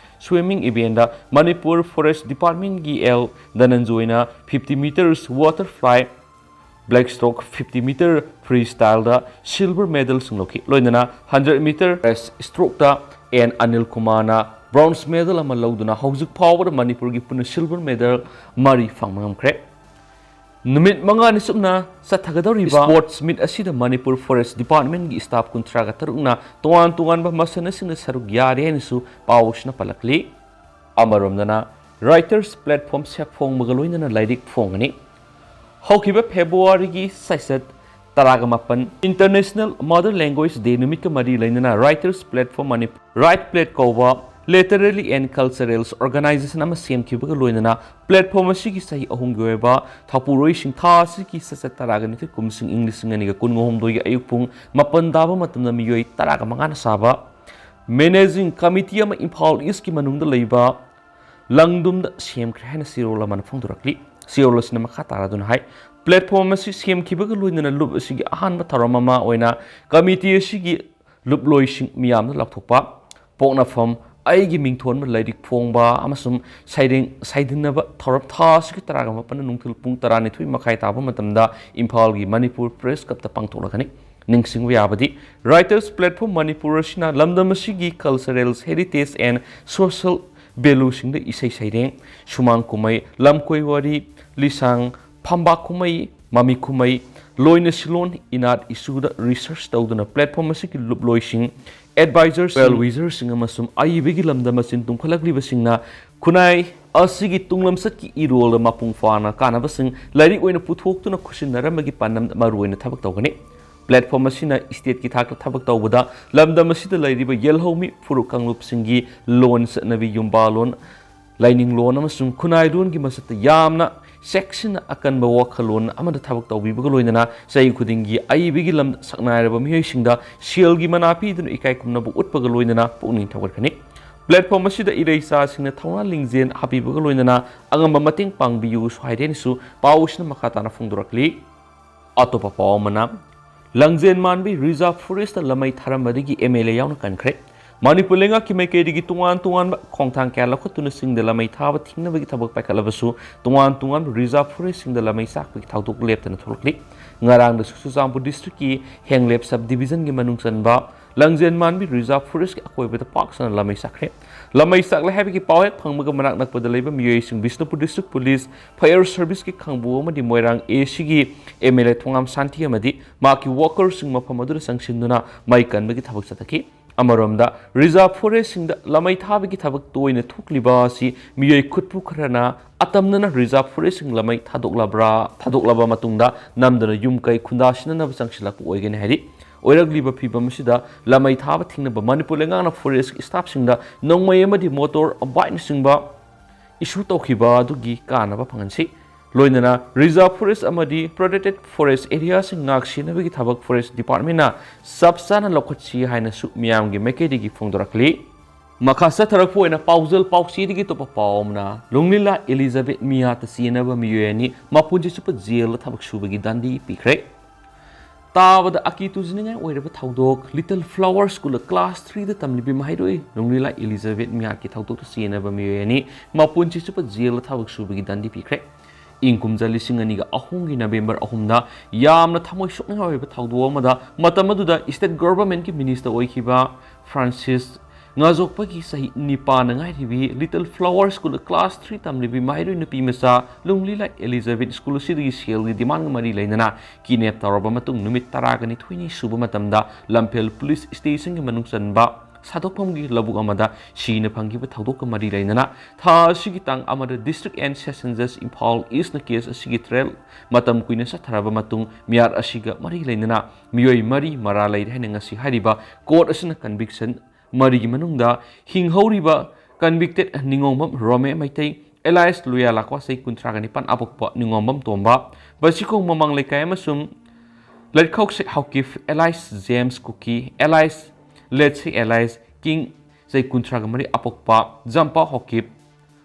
swimming eventꯗ Manipur Forest Departmentꯀꯤ L ꯙꯅꯟꯖꯣꯏꯅ fifty meters butterfly, breaststroke, fifty meter freestyleꯗ silver medalꯁꯤꯡ ꯂꯧꯈꯤ꯫ ꯂꯣꯏꯅꯅ hundred meter breaststrokeꯇ N ꯑꯅꯤꯜ ꯀꯨꯃꯥꯔꯅ bronze medal ꯑꯃ ꯂꯧꯗꯨꯅ ꯍꯧꯖꯤꯛ ꯐꯥꯎꯕꯗ ꯃꯅꯤꯄꯨꯔꯒꯤ ꯄꯨꯟꯅ silver medal ꯃꯔꯤ ꯐꯪꯕ ꯉꯝꯈ꯭ꯔꯦ꯫ ꯅꯨꯃꯤꯠ ꯃꯉꯥꯅꯤ ꯆꯨꯞꯅ ꯆꯠꯊꯒꯗꯧꯔꯤꯕ sports meet ꯑꯁꯤꯗ Manipur Forest Departmentꯀꯤ staff ꯀꯨꯟꯊ꯭ꯔꯥꯒ ꯇꯔꯨꯛꯅ ꯇꯣꯉꯥꯟ ꯇꯣꯉꯥꯟꯕ ꯃꯁꯥꯟꯅꯁꯤꯡꯗ ꯁꯔꯨꯛ ꯌꯥꯔꯤ ꯍꯥꯏꯅꯁꯨ ꯄꯥꯎꯁꯤꯅ ꯄꯜꯂꯛꯂꯤ꯫ ꯑꯃꯔꯣꯝꯗꯅ writers platform ꯁꯦꯞ ꯐꯣꯡꯕꯒ ꯂꯣꯏꯅꯅ ꯂꯥꯏꯔꯤꯛ ꯐꯣꯡꯒꯅꯤ꯫ ꯍꯧꯈꯤꯕ Februaryꯒꯤ ꯁꯦꯁꯟ ꯇꯔꯥꯒ ꯃꯥꯄꯟ International Mother Language Day ꯅꯨꯃꯤꯠꯀ ꯃꯔꯤ ꯂꯩꯅꯅ writers platform Manipur, Write Plat ꯀꯧꯕ literary and cultural organization ꯑꯃ ꯁꯦꯝꯈꯤꯕꯒ ꯂꯣꯏꯅꯅ platform ꯑꯁꯤꯒꯤ ꯆꯍꯤ ꯑꯍꯨꯝꯒꯤ ꯑꯣꯏꯕ ꯊꯧꯄꯨꯔꯣꯏꯁꯤꯡ ꯊꯥ ꯑꯁꯤꯒꯤ ꯁꯦꯁꯟ ꯇꯔꯥꯒ ꯅꯤꯊꯣꯏ ꯀꯨꯝꯁꯤꯡ ꯏꯪ ꯂꯤꯁꯤꯡ ꯑꯅꯤꯒ ꯀꯨꯟꯒ ꯍꯨꯝꯗꯣꯏꯒꯤ ꯑꯌꯨꯛ ꯄꯨꯡ ꯃꯥꯄꯟ ꯇꯥꯕ ꯃꯇꯝꯗ ꯃꯤꯑꯣꯏ ꯇꯔꯥꯒ ꯃꯉꯥꯅ ꯁꯥꯕ managing committee ꯑꯃ ꯏꯝꯐꯥꯜ Eastꯀꯤ ꯃꯅꯨꯡꯗ ꯂꯩꯕ ꯂꯪꯗꯨꯝꯗ ꯁꯦꯝꯈ꯭ꯔꯦ ꯍꯥꯏꯅ ꯆꯦꯔꯣꯜ ꯑꯃꯅ ꯐꯣꯡꯗꯣꯔꯛꯂꯤ꯫ ꯁꯤꯑꯣꯜ ꯑꯁꯤꯅ ꯃꯈꯥ ꯇꯥꯔꯗꯨꯅ ꯍꯥꯏ, ꯄ꯭ꯂꯦꯠꯐꯣꯝ ꯑꯁꯤ ꯁꯦꯝꯈꯤꯕꯒ ꯂꯣꯏꯅꯅ ꯂꯨꯞ ꯑꯁꯤꯒꯤ ꯑꯍꯥꯟꯕ ꯊꯧꯔꯝ ꯑꯃ ꯑꯣꯏꯅ ꯀꯃꯤꯇꯤ ꯑꯁꯤꯒꯤ ꯂꯨꯞꯂꯣꯏꯁꯤꯡ ꯃꯤꯌꯥꯝꯗ ꯂꯥꯎꯊꯣꯛꯄ, ꯄꯣꯛꯅꯐꯝ, ꯑꯩꯒꯤ ꯃꯤꯡꯊꯣꯟꯕ ꯂꯥꯏꯔꯤꯛ ꯐꯣꯡꯕ ꯑꯃꯁꯨꯡ ꯁꯩꯔꯦꯡ ꯁꯩꯗꯤꯟꯅꯕ ꯊꯧꯔꯝ ꯊꯥ ꯑꯁꯤꯒꯤ ꯇꯔꯥꯒ ꯃꯥꯄꯟ ꯅꯨꯡꯊꯤꯜ ꯄꯨꯡ ꯇꯔꯥꯅꯤꯊꯣꯏ ꯃꯈꯥꯏ ꯇꯥꯕ ꯃꯇꯝꯗ ꯏꯝꯐꯥꯜꯒꯤ ꯃꯅꯤꯄꯨꯔ ꯄ꯭ꯔꯦꯁ ꯀ꯭ꯂꯕꯇ ꯄꯥꯡꯊꯣꯛꯂꯒꯅꯤ꯫ ꯅꯤꯡꯁꯤꯡꯕ ꯌꯥꯕꯗꯤ, Writers Platform ꯃꯅꯤꯄꯨꯔ ꯑꯁꯤꯅ ꯂꯝꯗꯝ ꯑꯁꯤꯒꯤ cultural heritage and social valueꯁꯤꯡꯗ ꯏꯁꯩ ꯁꯩꯔꯦꯡ, ꯁꯨꯃꯥꯡ ꯀꯨꯝꯍꯩ, ꯂꯝꯀꯣꯏ ꯋꯥꯔꯤ, ꯂꯤꯁꯥꯡ, ꯐꯝꯕꯥꯛ ꯀꯨꯝꯍꯩ, ꯃꯃꯤ ꯀꯨꯝꯍꯩ, ꯂꯣꯏꯅ ꯁꯤꯂꯣꯟ ꯏꯅꯥꯠ ꯏꯁꯨꯗ research ꯇꯧꯗꯨꯅ ꯄ꯭ꯂꯦꯠꯐꯣꯝ ꯑꯁꯤꯒꯤ ꯂꯨꯞꯂꯣꯏꯁꯤꯡ, advisors, well wisherꯁꯤꯡ ꯑꯃꯁꯨꯡ ꯑꯏꯕꯒꯤ ꯂꯝꯗ ꯃꯆꯤꯟ ꯇꯨꯝꯈꯠꯂꯛꯂꯤꯕꯁꯤꯡꯅ ꯈꯨꯟꯅꯥꯏ ꯑꯁꯤꯒꯤ ꯇꯨꯡꯂꯝꯆꯠꯀꯤ ꯏꯔꯣꯜꯗ ꯃꯄꯨꯡ ꯐꯥꯅ ꯀꯥꯟꯅꯕꯁꯤꯡ ꯂꯥꯏꯔꯤꯛ ꯑꯣꯏꯅ ꯄꯨꯊꯣꯛꯇꯨꯅ ꯈꯨꯠꯁꯤꯟꯅꯔꯝꯕꯒꯤ ꯄꯥꯟꯗꯝꯗ ꯃꯔꯨꯑꯣꯏꯅ ꯊꯕꯛ ꯇꯧꯒꯅꯤ꯫ ꯄ꯭ꯂꯦꯠꯐꯣꯝ ꯑꯁꯤꯅ ꯁ꯭ꯇꯦꯠꯀꯤ ꯊꯥꯛꯇ ꯊꯕꯛ ꯇꯧꯕꯗ ꯂꯝꯗꯝ ꯑꯁꯤꯗ ꯂꯩꯔꯤꯕ ꯌꯦꯜꯍꯧꯃꯤ ꯐꯨꯔꯨꯞ ꯀꯥꯡꯂꯨꯞꯁꯤꯡꯒꯤ ꯂꯣꯟ ꯆꯠꯅꯕꯤ, ꯌꯨꯝꯕꯥꯂꯣꯟ, ꯂꯥꯏꯅꯤꯡꯂꯣꯟ ꯑꯃꯁꯨꯡ ꯈꯨꯟꯅꯥꯏꯂꯣꯟꯒꯤ ꯃꯁꯛꯇ ꯌꯥꯝꯅ ꯆꯦꯛꯁꯤꯟꯅ ꯑꯀꯟꯕ ꯋꯥꯈꯜꯂꯣꯟ ꯑꯃꯗ ꯊꯕꯛ ꯇꯧꯕꯤꯕꯒ ꯂꯣꯏꯅꯅ ꯆꯍꯤ ꯈꯨꯗꯤꯡꯒꯤ ꯑꯏꯕꯒꯤ ꯂꯝꯗ ꯁꯛꯅꯥꯏꯔꯕ ꯃꯤꯑꯣꯏꯁꯤꯡꯗ ꯁꯦꯜꯒꯤ ꯃꯅꯥ ꯄꯤꯗꯨꯅ ꯏꯀꯥꯏ ꯈꯨꯝꯅꯕ ꯎꯠꯄꯒ ꯂꯣꯏꯅꯅ ꯄꯨꯛꯅꯤꯡ ꯊꯧꯒꯠꯀꯅꯤ꯫ ꯄ꯭ꯂꯦꯠꯐꯣꯝ ꯑꯁꯤꯗ ꯏꯔꯩꯆꯥꯁꯤꯡꯅ ꯊꯧꯅꯥ ꯂꯤꯡꯖꯦꯜ ꯍꯥꯞꯄꯤꯕꯒ ꯂꯣꯏꯅꯅ ꯑꯉꯝꯕ ꯃꯇꯦꯡ ꯄꯥꯡꯕꯤꯌꯨꯁꯨ ꯍꯥꯏꯔꯦꯅꯁꯨ ꯄꯥꯎꯁꯤꯅ ꯃꯈꯥ ꯇꯥꯅ ꯐꯣꯡꯗꯣꯔꯛꯂꯤ꯫ ꯑꯇꯣꯞꯄ ꯄꯥꯎ ꯑꯃꯅ, ꯂꯥꯡꯖꯦꯟ ꯃꯥꯟꯕꯤ ꯔꯤꯖꯥꯔꯚ ꯐꯣꯔꯦꯁꯇ ꯂꯃꯩ ꯊꯥꯔꯝꯕꯗꯒꯤ ꯑꯦꯝ ꯑꯦꯜ ꯑꯦ ꯌꯥꯎꯅ ꯀꯟꯈ꯭ꯔꯦ꯫ ꯃꯅꯤꯄꯨꯔ ꯂꯩꯉꯥꯛꯀꯤ ꯃꯥꯏꯀꯩꯗꯒꯤ ꯇꯣꯉꯥꯟ ꯇꯣꯉꯥꯟꯕ ꯈꯣꯡꯊꯥꯡ ꯀꯌꯥ ꯂꯧꯈꯠꯇꯨꯅ ꯆꯤꯡꯗ ꯂꯃꯩ ꯊꯥꯕ ꯊꯤꯡꯅꯕꯒꯤ ꯊꯕꯛ ꯄꯥꯏꯈꯠꯂꯕꯁꯨ, ꯇꯣꯉꯥꯟ ꯇꯣꯉꯥꯟꯕ ꯔꯤꯖꯥꯔꯚ ꯐꯣꯔꯦꯁꯁꯤꯡꯗ ꯂꯃꯩ ꯆꯥꯛꯄꯒꯤ ꯊꯧꯗꯣꯛ ꯂꯦꯞꯇꯅ ꯊꯣꯛꯂꯛꯂꯤ꯫ ꯉꯔꯥꯡꯗꯁꯨ ꯆꯨꯔꯆꯥꯟꯄꯨꯔ ꯗꯤꯁꯇ꯭ꯔꯤꯛꯀꯤ ꯍꯦꯡꯂꯦꯞ ꯁꯕ ꯗꯤꯕꯤꯖꯟꯒꯤ ꯃꯅꯨꯡ ꯆꯟꯕ ꯂꯥꯡꯖꯦꯟ ꯃꯥꯟꯕꯤ ꯔꯤꯖꯥꯔꯚ ꯐꯣꯔꯦꯁꯀꯤ ꯑꯀꯣꯏꯕꯗ ꯄꯥꯛ ꯁꯟꯅ ꯂꯃꯩ ꯆꯥꯛꯈ꯭ꯔꯦ꯫ ꯂꯃꯩ ꯆꯥꯛꯂꯦ ꯍꯥꯏꯕꯒꯤ ꯄꯥꯎ ꯍꯦꯛ ꯐꯪꯕꯒ ꯃꯅꯥꯛ ꯅꯛꯄꯗ ꯂꯩꯕ ꯃꯤꯑꯣꯏꯁꯤꯡ ꯕꯤꯁꯅꯨꯄꯨꯔ ꯗꯤꯁꯇ꯭ꯔꯤꯛ ꯄꯨꯂꯤꯁ, ꯐꯥꯌꯔ ꯁꯔꯚꯤꯁꯀꯤ ꯈꯥꯡꯕꯨ ꯑꯃꯗꯤ ꯃꯣꯏꯔꯥꯡ ꯑꯦ ꯁꯤꯒꯤ ꯑꯦꯝ ꯑꯦꯜ ꯑꯦ ꯊꯣꯉꯥꯝ ꯁꯥꯟꯇꯤ ꯑꯃꯗꯤ ꯃꯍꯥꯛꯀꯤ ꯋꯥꯀꯔꯁꯤꯡ ꯃꯐꯝ ꯑꯗꯨꯗ ꯆꯪꯁꯤꯟꯗꯨꯅ ꯃꯩ ꯀꯟꯕꯒꯤ ꯊꯕꯛ ꯆꯠꯊꯈꯤ꯫ ꯑꯃꯔꯣꯝꯗ, ꯔꯤꯖꯥꯔꯚ ꯐꯣꯔꯦꯁꯁꯤꯡꯗ ꯂꯃꯩ ꯊꯥꯕꯒꯤ ꯊꯕꯛ ꯇꯣꯏꯅ ꯊꯣꯛꯂꯤꯕ ꯑꯁꯤ ꯃꯤꯑꯣꯏ ꯈꯨꯠꯄꯨ ꯈꯔꯅ ꯑꯇꯝꯅꯅ ꯔꯤꯖꯥꯔꯚ ꯐꯣꯔꯦꯁꯁꯤꯡ ꯂꯃꯩ ꯊꯥꯗꯣꯛꯂꯕ꯭ꯔꯥ, ꯊꯥꯗꯣꯛꯂꯕ ꯃꯇꯨꯡꯗ ꯅꯝꯗꯅ ꯌꯨꯝ ꯀꯩ ꯈꯨꯟꯗꯥ ꯁꯤꯟꯅꯅꯕ ꯆꯪꯁꯤꯜꯂꯛꯄ ꯑꯣꯏꯒꯅꯤ ꯍꯥꯏꯔꯤ꯫ ꯑꯣꯏꯔꯛꯂꯤꯕ ꯐꯤꯕꯝ ꯑꯁꯤꯗ ꯂꯃꯩ ꯊꯥꯕ ꯊꯤꯡꯅꯕ ꯃꯅꯤꯄꯨꯔ ꯂꯩꯉꯥꯛꯅ ꯐꯣꯔꯦꯁꯀꯤ ꯁ꯭ꯇꯥꯐꯁꯤꯡꯗ ꯅꯣꯡꯃꯩ ꯑꯃꯗꯤ ꯃꯣꯇꯣꯔ ꯕꯥꯏꯛꯅꯆꯤꯡꯕ ꯏꯁꯨ ꯇꯧꯈꯤꯕ ꯑꯗꯨꯒꯤ ꯀꯥꯟꯅꯕ ꯐꯪꯍꯟꯁꯤ꯫ ꯂꯣꯏꯅꯅ ꯔꯤꯖꯥꯔꯚ ꯐꯣꯔꯦꯁ ꯑꯃꯗꯤ ꯄ꯭ꯔꯣꯇꯦꯛꯇꯦꯗ ꯐꯣꯔꯦꯁ ꯑꯦꯔꯤꯌꯥꯁꯤꯡ ꯉꯥꯛ ꯁꯦꯟꯅꯕꯒꯤ ꯊꯕꯛ ꯐꯣꯔꯦꯁ ꯗꯤꯄꯥꯔꯠꯃꯦꯟꯅ ꯆꯞ ꯆꯥꯅ ꯂꯧꯈꯠꯁꯤ ꯍꯥꯏꯅꯁꯨ ꯃꯤꯌꯥꯝꯒꯤ ꯃꯥꯏꯀꯩꯗꯒꯤ ꯐꯣꯡꯗꯣꯔꯛꯂꯤ꯫ ꯃꯈꯥ ꯆꯠꯊꯔꯛꯄ ꯑꯣꯏꯅ ꯄꯥꯎꯖꯦꯜ ꯄꯥꯎꯆꯦꯗꯒꯤ ꯑꯇꯣꯞꯄ ꯄꯥꯎ ꯑꯃꯅ, ꯂꯨꯡꯂꯤꯂꯥ ꯑꯦꯂꯤꯖꯥꯕꯦꯊ ꯃꯤꯌꯥꯔꯗ ꯆꯦꯟꯅꯕ ꯃꯤꯑꯣꯏ ꯑꯅꯤ ꯃꯄꯨꯟꯁꯤ ꯆꯨꯞꯄ ꯖꯦꯜꯗ ꯊꯕꯛ ꯁꯨꯕꯒꯤ ꯗꯟꯗꯤ ꯄꯤꯈ꯭ꯔꯦ꯫ ꯇꯥꯕꯗ ꯑꯀꯤ ꯇꯨꯖꯅꯤꯡꯉꯥꯏ ꯑꯣꯏꯔꯕ ꯊꯧꯗꯣꯛ, ꯂꯤꯇꯜ ꯐ꯭ꯂꯥꯋꯔ ꯁ꯭ꯀꯨꯜꯗ ꯀ꯭ꯂꯥꯁ ꯊ꯭ꯔꯤꯗ ꯇꯝꯂꯤꯕꯤ ꯃꯍꯩꯔꯣꯏ ꯂꯨꯡꯂꯤꯂꯥ ꯑꯦꯂꯤꯖꯥꯕꯦꯊ ꯃꯤꯌꯥꯔꯗꯀꯤ ꯊꯧꯗꯣꯛꯇ ꯆꯦꯟꯅꯕ ꯃꯤꯑꯣꯏ ꯑꯅꯤ ꯃꯄꯨꯟꯁꯤ ꯆꯨꯞꯄ ꯖꯦꯜꯗ ꯊꯕꯛ ꯁꯨꯕꯒꯤ ꯗꯟꯗꯤ ꯄꯤꯈ꯭ꯔꯦ꯫ ꯏꯪ ꯀꯨꯝꯖꯥ ꯂꯤꯁꯤꯡ ꯑꯅꯤꯒ ꯑꯍꯨꯝꯒꯤ ꯅꯕꯦꯝꯕꯔ ꯑꯍꯨꯝꯗ ꯌꯥꯝꯅ ꯊꯃꯣꯏ ꯁꯣꯛꯅꯤꯡꯉꯥꯏ ꯑꯣꯏꯕ ꯊꯧꯗꯣꯛ ꯑꯃꯗ, ꯃꯇꯝ ꯑꯗꯨꯗ ꯁ꯭ꯇꯦꯠ ꯒꯣꯚꯔꯟꯃꯦꯟꯠꯀꯤ ꯃꯤꯅꯤꯁꯇꯔ ꯑꯣꯏꯈꯤꯕ ꯐ꯭ꯔꯥꯟꯁꯤꯁ ꯉꯥꯖꯣꯛꯄꯒꯤ ꯆꯍꯤ ꯅꯤꯄꯥꯟꯗ ꯉꯥꯏꯔꯤꯕꯤ ꯂꯤꯇꯜ ꯐ꯭ꯂꯥꯋꯔ ꯁ꯭ꯀꯨꯜꯗ ꯀ꯭ꯂꯥꯁ ꯊ꯭ꯔꯤ ꯇꯝꯂꯤꯕꯤ ꯃꯍꯩꯔꯣꯏ ꯅꯨꯄꯤ ꯃꯆꯥ ꯂꯨꯡꯂꯤꯂꯥ ꯑꯦꯂꯤꯖꯥꯕꯦꯊ ꯁ꯭ꯀꯨꯜ ꯑꯁꯤꯗꯒꯤ ꯁꯦꯜꯒꯤ ꯗꯤꯃꯥꯟꯒ ꯃꯔꯤ ꯂꯩꯅꯅ ꯀꯤꯗꯅꯦꯞ ꯇꯧꯔꯕ ꯃꯇꯨꯡ ꯅꯨꯃꯤꯠ ꯇꯔꯥꯒ ꯅꯤꯊꯣꯏꯅꯤ ꯁꯨꯕ ꯃꯇꯝꯗ ꯂꯝꯐꯦꯜ ꯄꯨꯂꯤꯁ ꯁ꯭ꯇꯦꯁꯟꯒꯤ ꯃꯅꯨꯡ ꯆꯟꯕ ꯁꯥꯗꯣꯛꯐꯝꯒꯤ ꯂꯧꯕꯨꯛ ꯑꯃꯗ ꯁꯤꯅ ꯐꯪꯈꯤꯕ ꯊꯧꯗꯣꯛꯀ ꯃꯔꯤ ꯂꯩꯅꯅ ꯊꯥ ꯑꯁꯤꯒꯤ ꯇꯥꯡ ꯑꯃꯗ ꯗꯤꯁꯇ꯭ꯔꯤꯛ ꯑꯦꯟ ꯁꯦꯁꯟ ꯖꯖ ꯏꯝꯐꯥꯜ ꯏꯁꯅ ꯀꯦꯁ ꯑꯁꯤꯒꯤ ꯇ꯭ꯔꯥꯌꯦꯜ ꯃꯇꯝ ꯀꯨꯏꯅ ꯆꯠꯊꯔꯕ ꯃꯇꯨꯡ ꯃꯤꯌꯥꯔ ꯑꯁꯤꯒ ꯃꯔꯤ ꯂꯩꯅꯅ ꯃꯤꯑꯣꯏ ꯃꯔꯤ ꯃꯔꯥꯜ ꯂꯩꯔꯦ ꯍꯥꯏꯅ ꯉꯁꯤ ꯍꯥꯏꯔꯤꯕ ꯀꯣꯔꯠ ꯑꯁꯤꯅ ꯀꯟꯚꯤꯛꯁꯟ ꯃꯔꯤꯒꯤ ꯃꯅꯨꯡꯗ ꯍꯤꯡꯍꯧꯔꯤꯕ ꯀꯟꯚꯤꯛꯇꯦꯗ ꯅꯤꯉꯣꯝꯕꯝ ꯔꯣꯃꯦ ꯃꯩꯇꯩ, ꯑꯦꯂꯥꯏꯁ ꯂꯨꯌꯥ ꯂꯥꯛꯋꯥ ꯆꯍꯤ ꯀꯨꯟꯊ꯭ꯔꯥꯒ ꯅꯤꯄꯥꯟ ꯑꯄꯣꯛꯄ ꯅꯤꯉꯣꯝꯕꯝ ꯇꯣꯝꯕ, ꯕꯁꯤꯈꯣꯡ ꯃꯃꯥꯡ ꯂꯩꯀꯥꯏ ꯑꯃꯁꯨꯡ ꯂꯩꯈꯧꯁꯦ ꯍꯥꯎꯀꯤꯞ, ꯑꯦꯂꯥꯏꯁ ꯖꯦꯝꯁ ꯀꯨꯀꯤ, ꯑꯦꯂꯥꯏꯁ ꯂꯦꯠꯁꯦ ꯑꯦꯂꯥꯏꯁ ꯀꯤꯡ ꯆꯍꯤ ꯀꯨꯟꯊ꯭ꯔꯥꯒ ꯃꯔꯤ ꯑꯄꯣꯛꯄ ꯖꯝꯄꯥ ꯍꯥꯎꯀꯤꯞ,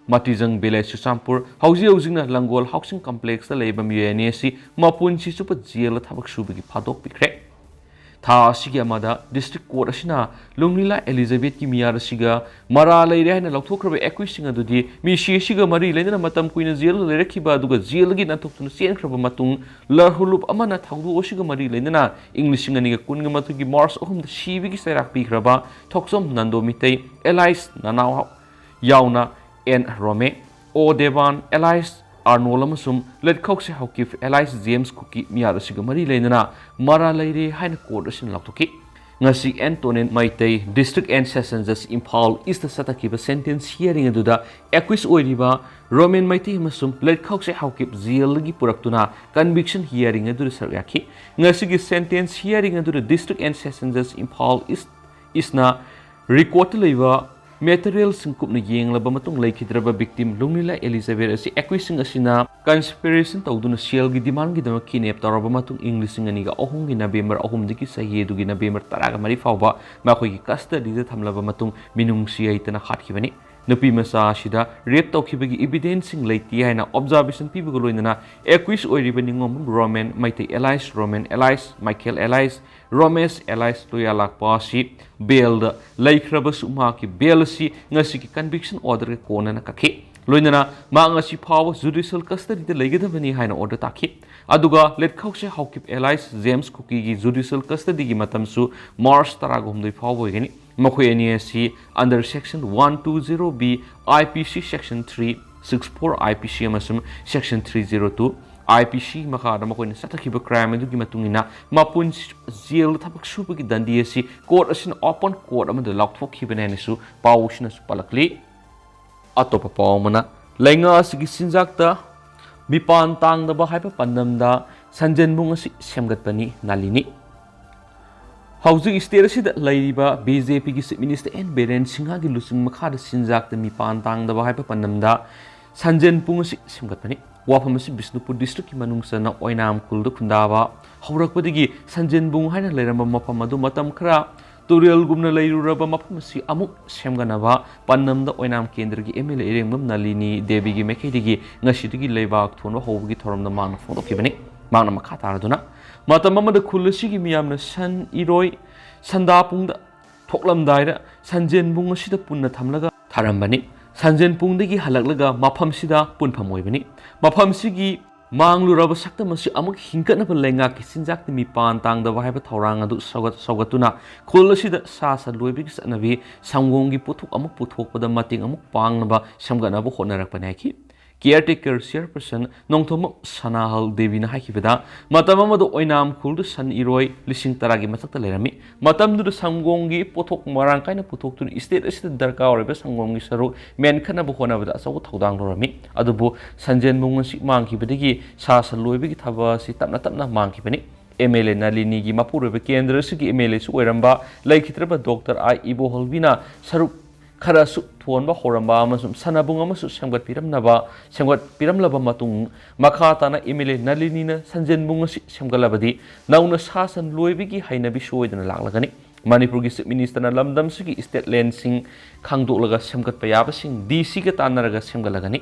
ꯃꯇꯤꯖꯪ ꯚꯤꯂꯦꯖ ꯆꯨꯔꯆꯥꯟꯄꯨꯔ, ꯍꯧꯖꯤꯛ ꯍꯧꯖꯤꯛꯅ ꯂꯪꯒꯣꯜ ꯍꯥꯎꯁꯤꯡ ꯀꯝꯄ꯭ꯂꯦꯛꯁꯇ ꯂꯩꯕ ꯃꯤꯑꯣꯏ ꯑꯅꯤ ꯑꯁꯤ ꯃꯄꯨꯟꯁꯤ ꯆꯨꯞꯄ ꯖꯦꯜꯗ ꯊꯕꯛ ꯁꯨꯕꯒꯤ ꯐꯥꯗꯣꯛꯄꯤꯈ꯭ꯔꯦ꯫ ꯊꯥ ꯑꯁꯤꯒꯤ ꯑꯃꯗ ꯗꯤꯁꯇ꯭ꯔꯤꯛ ꯀꯣꯔꯠ ꯑꯁꯤꯅ ꯂꯨꯡꯂꯤꯂꯥ ꯑꯦꯂꯤꯖꯥꯕꯦꯊꯀꯤ ꯃꯤꯌꯥꯔ ꯑꯁꯤꯒ ꯃꯔꯥꯜ ꯂꯩꯔꯦ ꯍꯥꯏꯅ ꯂꯧꯊꯣꯛꯈ꯭ꯔꯕ ꯑꯦꯀ꯭ꯌꯨꯁꯁꯤꯡ ꯑꯗꯨꯗꯤ ꯃꯤꯁꯤ ꯑꯁꯤꯒ ꯃꯔꯤ ꯂꯩꯅꯅ ꯃꯇꯝ ꯀꯨꯏꯅ ꯖꯦꯜꯗ ꯂꯩꯔꯛꯈꯤꯕ ꯑꯗꯨꯒ ꯖꯦꯜꯗꯒꯤ ꯅꯥꯟꯊꯣꯛꯇꯨꯅ ꯆꯦꯟꯈ꯭ꯔꯕ ꯃꯇꯨꯡ ꯂꯔꯍꯨꯂꯨꯞ ꯑꯃꯅ ꯊꯧꯗꯣꯛ ꯑꯁꯤꯒ ꯃꯔꯤ ꯂꯩꯅꯅ ꯏꯪ ꯂꯤꯁꯤꯡ ꯑꯅꯤꯒ ꯀꯨꯟꯒ ꯃꯥꯊꯣꯏꯒꯤ ꯃꯥꯔꯆ ꯑꯍꯨꯝꯗ ꯁꯤꯕꯒꯤ ꯆꯩꯔꯥꯛ ꯄꯤꯈ꯭ꯔꯕ ꯊꯣꯛꯆꯣꯝ ꯅꯟꯗꯣ ꯃꯤꯇꯩ, ꯑꯦꯂꯥꯏꯁ ꯅꯅꯥꯎ ꯌꯥꯎꯅ ꯑꯦꯟ ꯔꯣꯃꯦ, ꯑꯣ ꯗꯦꯕꯥꯟ, ꯑꯦꯂꯥꯏꯁ ꯑꯥꯔꯅꯣꯜ ꯑꯃꯁꯨꯡ ꯂꯦꯠꯈꯧꯁꯦ ꯍꯥꯎꯀꯤꯞ, ꯑꯦꯂꯥꯏꯁ ꯖꯦꯝꯁ ꯀꯨꯀꯤ ꯃꯤꯌꯥꯔ ꯑꯁꯤꯒ ꯃꯔꯤ ꯂꯩꯅꯅ ꯃꯔꯥꯜ ꯂꯩꯔꯦ ꯍꯥꯏꯅ ꯀꯣꯔꯠ ꯑꯁꯤꯅ ꯂꯥꯎꯊꯣꯛꯈꯤ꯫ ꯉꯁꯤ Antonen Meitei, district and session ꯖꯁ ꯏꯝꯐꯥꯜ ꯏꯁꯇ ꯆꯠꯊꯈꯤꯕ ꯁꯦꯟꯇꯦꯟꯁ ꯍꯤꯌꯥꯔꯤꯡ ꯑꯗꯨꯗ ꯑꯦꯀ꯭ꯌꯨꯁ ꯑꯣꯏꯔꯤꯕ ꯔꯣꯃꯦꯟ ꯃꯩꯇꯩ ꯑꯃꯁꯨꯡ ꯂꯦꯠꯈꯧꯁꯦ ꯍꯥꯎꯀꯤꯞ ꯖꯦꯜꯗꯒꯤ ꯄꯨꯔꯛꯇꯨꯅ ꯀꯟꯚꯤꯛꯁꯟ ꯍꯤꯌꯥꯔꯤꯡ ꯑꯗꯨꯗ ꯁꯔꯨꯛ ꯌꯥꯈꯤ꯫ ꯉꯁꯤꯒꯤ ꯁꯦꯟꯇꯦꯟꯁ ꯍꯤꯌꯥꯔꯤꯡ ꯑꯗꯨꯗ ꯗꯤꯁꯇ꯭ꯔꯤꯛ ꯑꯦꯟ ꯁꯦꯁꯟ ꯖꯁ ꯏꯝꯐꯥꯜ ꯏꯁ ꯏꯁꯅ ꯔꯤꯀꯣꯔꯠꯇ ꯂꯩꯕ ꯃꯦꯇꯔꯤꯌꯦꯜꯁꯤꯡ ꯀꯨꯞꯅ ꯌꯦꯡꯂꯕ ꯃꯇꯨꯡ, ꯂꯩꯈꯤꯗ꯭ꯔꯕ ꯕꯤꯛꯇꯤꯝ ꯂꯨꯡꯂꯤꯂꯥ ꯑꯦꯂꯤꯖꯥꯕꯦꯊ ꯑꯁꯤ ꯑꯦꯀ꯭ꯌꯨꯁꯁꯤꯡ ꯑꯁꯤꯅ ꯀꯟꯁꯄꯤꯔꯦꯁꯟ ꯇꯧꯗꯨꯅ ꯁꯦꯜꯒꯤ ꯗꯤꯃꯥꯟꯒꯤꯗꯃꯛ ꯀꯤꯗꯅꯦꯞ ꯇꯧꯔꯕ ꯃꯇꯨꯡ, ꯏꯪ ꯂꯤꯁꯤꯡ ꯑꯅꯤꯒ ꯑꯍꯨꯝꯒꯤ ꯅꯕꯦꯝꯕꯔ ꯑꯍꯨꯝꯗꯒꯤ ꯆꯍꯤ ꯑꯗꯨꯒꯤ ꯅꯕꯦꯝꯕꯔ ꯇꯔꯥꯃꯔꯤ ꯐꯥꯎꯕ ꯃꯈꯣꯏꯒꯤ ꯀꯁꯇꯗꯤꯗ ꯊꯝꯂꯕ ꯃꯇꯨꯡ, ꯃꯤꯅꯨꯡꯁꯤ ꯂꯩꯇꯅ ꯍꯥꯠꯈꯤꯕꯅꯤ꯫ ꯅꯨꯄꯤ ꯃꯆꯥ ꯑꯁꯤꯗ ꯔꯦꯞ ꯇꯧꯈꯤꯕꯒꯤ ꯏꯕꯤꯗꯦꯟꯁꯁꯤꯡ ꯂꯩꯇꯦ ꯍꯥꯏꯅ ꯑꯣꯕꯖꯥꯔꯕꯦꯁꯟ ꯄꯤꯕꯒ ꯂꯣꯏꯅꯅ, ꯑꯦꯀ꯭ꯌꯨꯁ ꯑꯣꯏꯔꯤꯕ Ningombam Romen, Meitei alias Romen alias, Michael alias, Romesh alias ꯂꯣꯌꯥꯂꯥꯛꯄ ꯑꯁꯤ ꯕꯦꯜꯗ ꯂꯩꯈ꯭ꯔꯕꯁꯨ, ꯃꯍꯥꯛꯀꯤ ꯕꯦꯜ ꯑꯁꯤ ꯉꯁꯤꯒꯤ ꯀꯟꯚꯤꯛꯁꯟ ꯑꯣꯔꯗꯔꯒ ꯀꯣꯟꯅꯅ ꯀꯛꯈꯤ꯫ ꯂꯣꯏꯅꯅ ꯃꯍꯥꯛ ꯉꯁꯤ ꯐꯥꯎꯕ ꯖꯨꯗꯤꯁꯤꯌꯦꯜ ꯀꯁꯇꯗꯤꯗ ꯂꯩꯒꯗꯕꯅꯤ ꯍꯥꯏꯅ ꯑꯣꯔꯗꯔ ꯇꯥꯈꯤ꯫ ꯑꯗꯨꯒ ꯂꯤꯠꯈꯧꯁꯦ ꯍꯥꯎꯀꯤꯞ ꯑꯦꯂꯥꯏꯁ ꯖꯦꯝꯁ ꯀꯨꯀꯤꯒꯤ ꯖꯨꯗꯤꯁꯤꯌꯦꯜ ꯀꯁꯇꯗꯤꯒꯤ ꯃꯇꯝꯁꯨ ꯃꯥꯔꯆ ꯇꯔꯥꯍꯨꯝꯗꯣꯏ ꯐꯥꯎꯕ ꯑꯣꯏꯒꯅꯤ꯫ ꯃꯈꯣꯏ ꯑꯅꯤ ꯑꯁꯤ under section one two zero B I P C, section three six four I P C ꯑꯃꯁꯨꯡ section three zero two I P C ꯃꯈꯥꯗ ꯃꯈꯣꯏꯅ ꯆꯠꯊꯈꯤꯕ ꯀ꯭ꯔꯥꯏꯝ ꯑꯗꯨꯒꯤ ꯃꯇꯨꯡ ꯏꯟꯅ ꯃꯄꯨꯟꯁꯤ ꯖꯦꯜꯗ ꯊꯕꯛ ꯁꯨꯕꯒꯤ ꯗꯟꯗꯤ ꯑꯁꯤ ꯀꯣꯔꯠ ꯑꯁꯤꯅ ꯑꯣꯄꯟ ꯀꯣꯔꯠ ꯑꯃꯗ ꯂꯥꯎꯊꯣꯛꯈꯤꯕꯅꯤ ꯍꯥꯏꯅꯁꯨ ꯄꯥꯎ ꯑꯁꯤꯅꯁꯨ ꯄꯜꯂꯛꯂꯤ꯫ ꯑꯇꯣꯞꯄ ꯄꯥꯎ ꯑꯃꯅ, ꯂꯩꯉꯥꯛ ꯑꯁꯤꯒꯤ ꯆꯤꯟꯖꯥꯛꯇ ꯃꯤꯄꯥꯟ ꯇꯥꯡꯗꯕ ꯍꯥꯏꯕ ꯄꯥꯟꯗꯝꯗ ꯁꯟꯖꯦꯟꯕꯨꯡ ꯑꯁꯤ ꯁꯦꯝꯒꯠꯄꯅꯤ ꯅꯥꯂꯤꯅꯤ꯫ ꯍꯧꯖꯤꯛ ꯁ꯭ꯇꯦꯠ ꯑꯁꯤꯗ ꯂꯩꯔꯤꯕ ꯕꯤ ꯖꯦ ꯄꯤꯒꯤ ꯆꯤꯐ ꯃꯤꯅꯤꯁꯇꯔ ꯑꯦꯟ ꯕꯤꯔꯦꯟ ꯁꯤꯡꯍꯒꯤ ꯂꯨꯆꯤꯡ ꯃꯈꯥꯗ ꯆꯤꯟꯖꯥꯛꯇ ꯃꯤꯄꯥꯟ ꯇꯥꯡꯗꯕ ꯍꯥꯏꯕ ꯄꯥꯟꯗꯝꯗ ꯁꯟꯖꯦꯟꯕꯨꯡ ꯑꯁꯤ ꯁꯦꯝꯒꯠꯄꯅꯤ꯫ ꯋꯥꯐꯝ ꯑꯁꯤ ꯕꯤꯁꯅꯨꯄꯨꯔ ꯗꯤꯁꯇ꯭ꯔꯤꯛꯀꯤ ꯃꯅꯨꯡ ꯆꯟꯅ ꯑꯣꯏꯅꯥꯝ ꯈꯨꯜꯗ ꯈꯨꯟꯗꯥꯕ ꯍꯧꯔꯛꯄꯗꯒꯤ ꯁꯟꯖꯦꯟꯕꯨꯡ ꯍꯥꯏꯅ ꯂꯩꯔꯝꯕ ꯃꯐꯝ ꯑꯗꯨ ꯃꯇꯝ ꯈꯔ ꯇꯨꯔꯦꯜꯒꯨꯝꯅ ꯂꯩꯔꯨꯔꯕ ꯃꯐꯝ ꯑꯁꯤ ꯑꯃꯨꯛ ꯁꯦꯝꯒꯠꯅꯕ ꯄꯥꯟꯗꯝꯗ ꯑꯣꯏꯅꯥꯝ ꯀꯦꯟꯗ꯭ꯔꯒꯤ ꯑꯦꯝ ꯑꯦꯜ ꯑꯦ ꯏꯔꯦꯡꯕꯝ ꯅꯥꯂꯤꯅꯤ ꯗꯦꯕꯤꯒꯤ ꯃꯥꯏꯀꯩꯗꯒꯤ ꯉꯁꯤꯗꯒꯤ ꯂꯩꯕꯥꯛ ꯊꯣꯟꯕ ꯍꯧꯕꯒꯤ ꯊꯧꯔꯝꯗ ꯃꯍꯥꯛꯅ ꯐꯣꯡꯗꯣꯛꯈꯤꯕꯅꯤ꯫ ꯃꯍꯥꯛꯅ ꯃꯈꯥ ꯇꯥꯔꯗꯨꯅ, ꯃꯇꯝ ꯑꯃꯗ ꯈꯨꯜ ꯑꯁꯤꯒꯤ ꯃꯤꯌꯥꯝꯅ ꯁꯟ, ꯏꯔꯣꯏ, ꯁꯟꯗꯥꯄꯨꯡꯗ ꯊꯣꯛꯂꯝꯗꯥꯏꯗ ꯁꯟꯖꯦꯟꯕꯨꯡ ꯑꯁꯤꯗ ꯄꯨꯟꯅ ꯊꯝꯂꯒ ꯊꯥꯔꯝꯕꯅꯤ꯫ ꯁꯟꯖꯦꯟꯕꯨꯡꯗꯒꯤ ꯍꯜꯂꯛꯂꯒ ꯃꯐꯝꯁꯤꯗ ꯄꯨꯟꯐꯝ ꯑꯣꯏꯕꯅꯤ꯫ ꯃꯐꯝꯁꯤꯒꯤ ꯃꯥꯡꯂꯨꯔꯕ ꯁꯛꯇꯝ ꯑꯁꯤ ꯑꯃꯨꯛ ꯍꯤꯡꯒꯠꯅꯕ ꯂꯩꯉꯥꯛꯀꯤ ꯆꯤꯟꯖꯥꯛꯇ ꯃꯤꯄꯥꯟ ꯇꯥꯡꯗꯕ ꯍꯥꯏꯕ ꯊꯧꯔꯥꯡ ꯑꯗꯨ ꯁꯧꯒꯠ-, ꯁꯧꯒꯠꯇꯨꯅ ꯈꯨꯜ ꯑꯁꯤꯗ ꯁꯥ ꯁꯟ ꯂꯣꯏꯕꯒꯤ ꯆꯠꯅꯕꯤ, ꯁꯪꯒꯣꯝꯒꯤ ꯄꯣꯠꯊꯣꯛ ꯑꯃꯨꯛ ꯄꯨꯊꯣꯛꯄꯗ ꯃꯇꯦꯡ ꯑꯃꯨꯛ ꯄꯥꯡꯅꯕ ꯁꯦꯝꯒꯠꯅꯕ ꯍꯣꯠꯅꯔꯛꯄꯅꯤ ꯍꯥꯏꯈꯤ꯫ ꯀꯤꯌꯔꯇꯦꯀꯔ ꯆꯤꯌꯔꯄꯔꯁꯟ ꯅꯣꯡꯊꯣꯝꯕꯝ ꯁꯅꯥꯍꯜ ꯗꯦꯕꯤꯅ ꯍꯥꯏꯈꯤꯕꯗ, ꯃꯇꯝ ꯑꯃꯗ ꯑꯣꯏꯅꯥꯝ ꯈꯨꯜꯗ ꯁꯟ ꯏꯔꯣꯏ ꯂꯤꯁꯤꯡ ꯇꯔꯥꯒꯤ ꯃꯊꯛꯇ ꯂꯩꯔꯝꯃꯤ꯫ ꯃꯇꯝꯗꯨꯗ ꯁꯪꯒꯣꯝꯒꯤ ꯄꯣꯠꯊꯣꯛ ꯃꯔꯥꯡ ꯀꯥꯏꯅ ꯄꯨꯊꯣꯛꯇꯨꯅ ꯁ꯭ꯇꯦꯠ ꯑꯁꯤꯗ ꯗꯔꯀꯥꯔ ꯑꯣꯏꯔꯤꯕ ꯁꯪꯒꯣꯝꯒꯤ ꯁꯔꯨꯛ ꯃꯦꯟꯈꯠꯅꯕ ꯍꯣꯠꯅꯕꯗ ꯑꯆꯧꯕ ꯊꯧꯗꯥꯡ ꯂꯧꯔꯝꯃꯤ꯫ ꯑꯗꯨꯕꯨ ꯁꯟꯖꯦꯟꯕꯨꯡ ꯑꯁꯤ ꯃꯥꯡꯈꯤꯕꯗꯒꯤ ꯁꯥ ꯁꯟ ꯂꯣꯏꯕꯒꯤ ꯊꯕꯛ ꯑꯁꯤ ꯇꯞꯅ ꯇꯞꯅ ꯃꯥꯡꯈꯤꯕꯅꯤ꯫ ꯑꯦꯝ ꯑꯦꯜ ꯑꯦ ꯅꯥꯂꯤꯅꯤꯒꯤ ꯃꯄꯨꯔꯣꯏꯕ ꯀꯦꯟꯗ꯭ꯔ ꯑꯁꯤꯒꯤ ꯑꯦꯝ ꯑꯦꯜ ꯑꯦꯁꯨ ꯑꯣꯏꯔꯝꯕ ꯂꯩꯈꯤꯗ꯭ꯔꯕ ꯗꯣꯛꯇꯔ ꯑꯥꯏ ꯏꯕꯣꯍꯜꯕꯤꯅ ꯁꯔꯨꯛ ꯈꯔꯁꯨ ꯊꯣꯟꯕ ꯍꯧꯔꯝꯕ ꯑꯃꯁꯨꯡ ꯁꯥꯟꯅꯕꯨꯡ ꯑꯃꯁꯨ ꯁꯦꯝꯒꯠꯄꯤꯔꯝꯅꯕ, ꯁꯦꯝꯒꯠꯄꯤꯔꯝꯂꯕ ꯃꯇꯨꯡ, ꯃꯈꯥ ꯇꯥꯅ MLA ꯅꯂꯤꯅꯤꯅ ꯁꯟꯖꯦꯟꯕꯨꯡ ꯑꯁꯤ ꯁꯦꯝꯒꯠꯂꯕꯗꯤ ꯅꯧꯅ ꯁꯥ ꯁꯟ ꯂꯣꯏꯕꯒꯤ ꯍꯩꯅꯕꯤ ꯁꯣꯏꯗꯅ ꯂꯥꯛꯂꯒꯅꯤ꯫ ꯃꯅꯤꯄꯨꯔꯒꯤ Chief Ministerꯅ ꯂꯝꯗꯝꯁꯤꯒꯤ state landꯁꯤꯡ ꯈꯪꯗꯣꯛꯂꯒ ꯁꯦꯝꯒꯠꯄ ꯌꯥꯕꯁꯤꯡ DCꯒ ꯇꯥꯟꯅꯔꯒ ꯁꯦꯝꯒꯠꯂꯒꯅꯤ꯫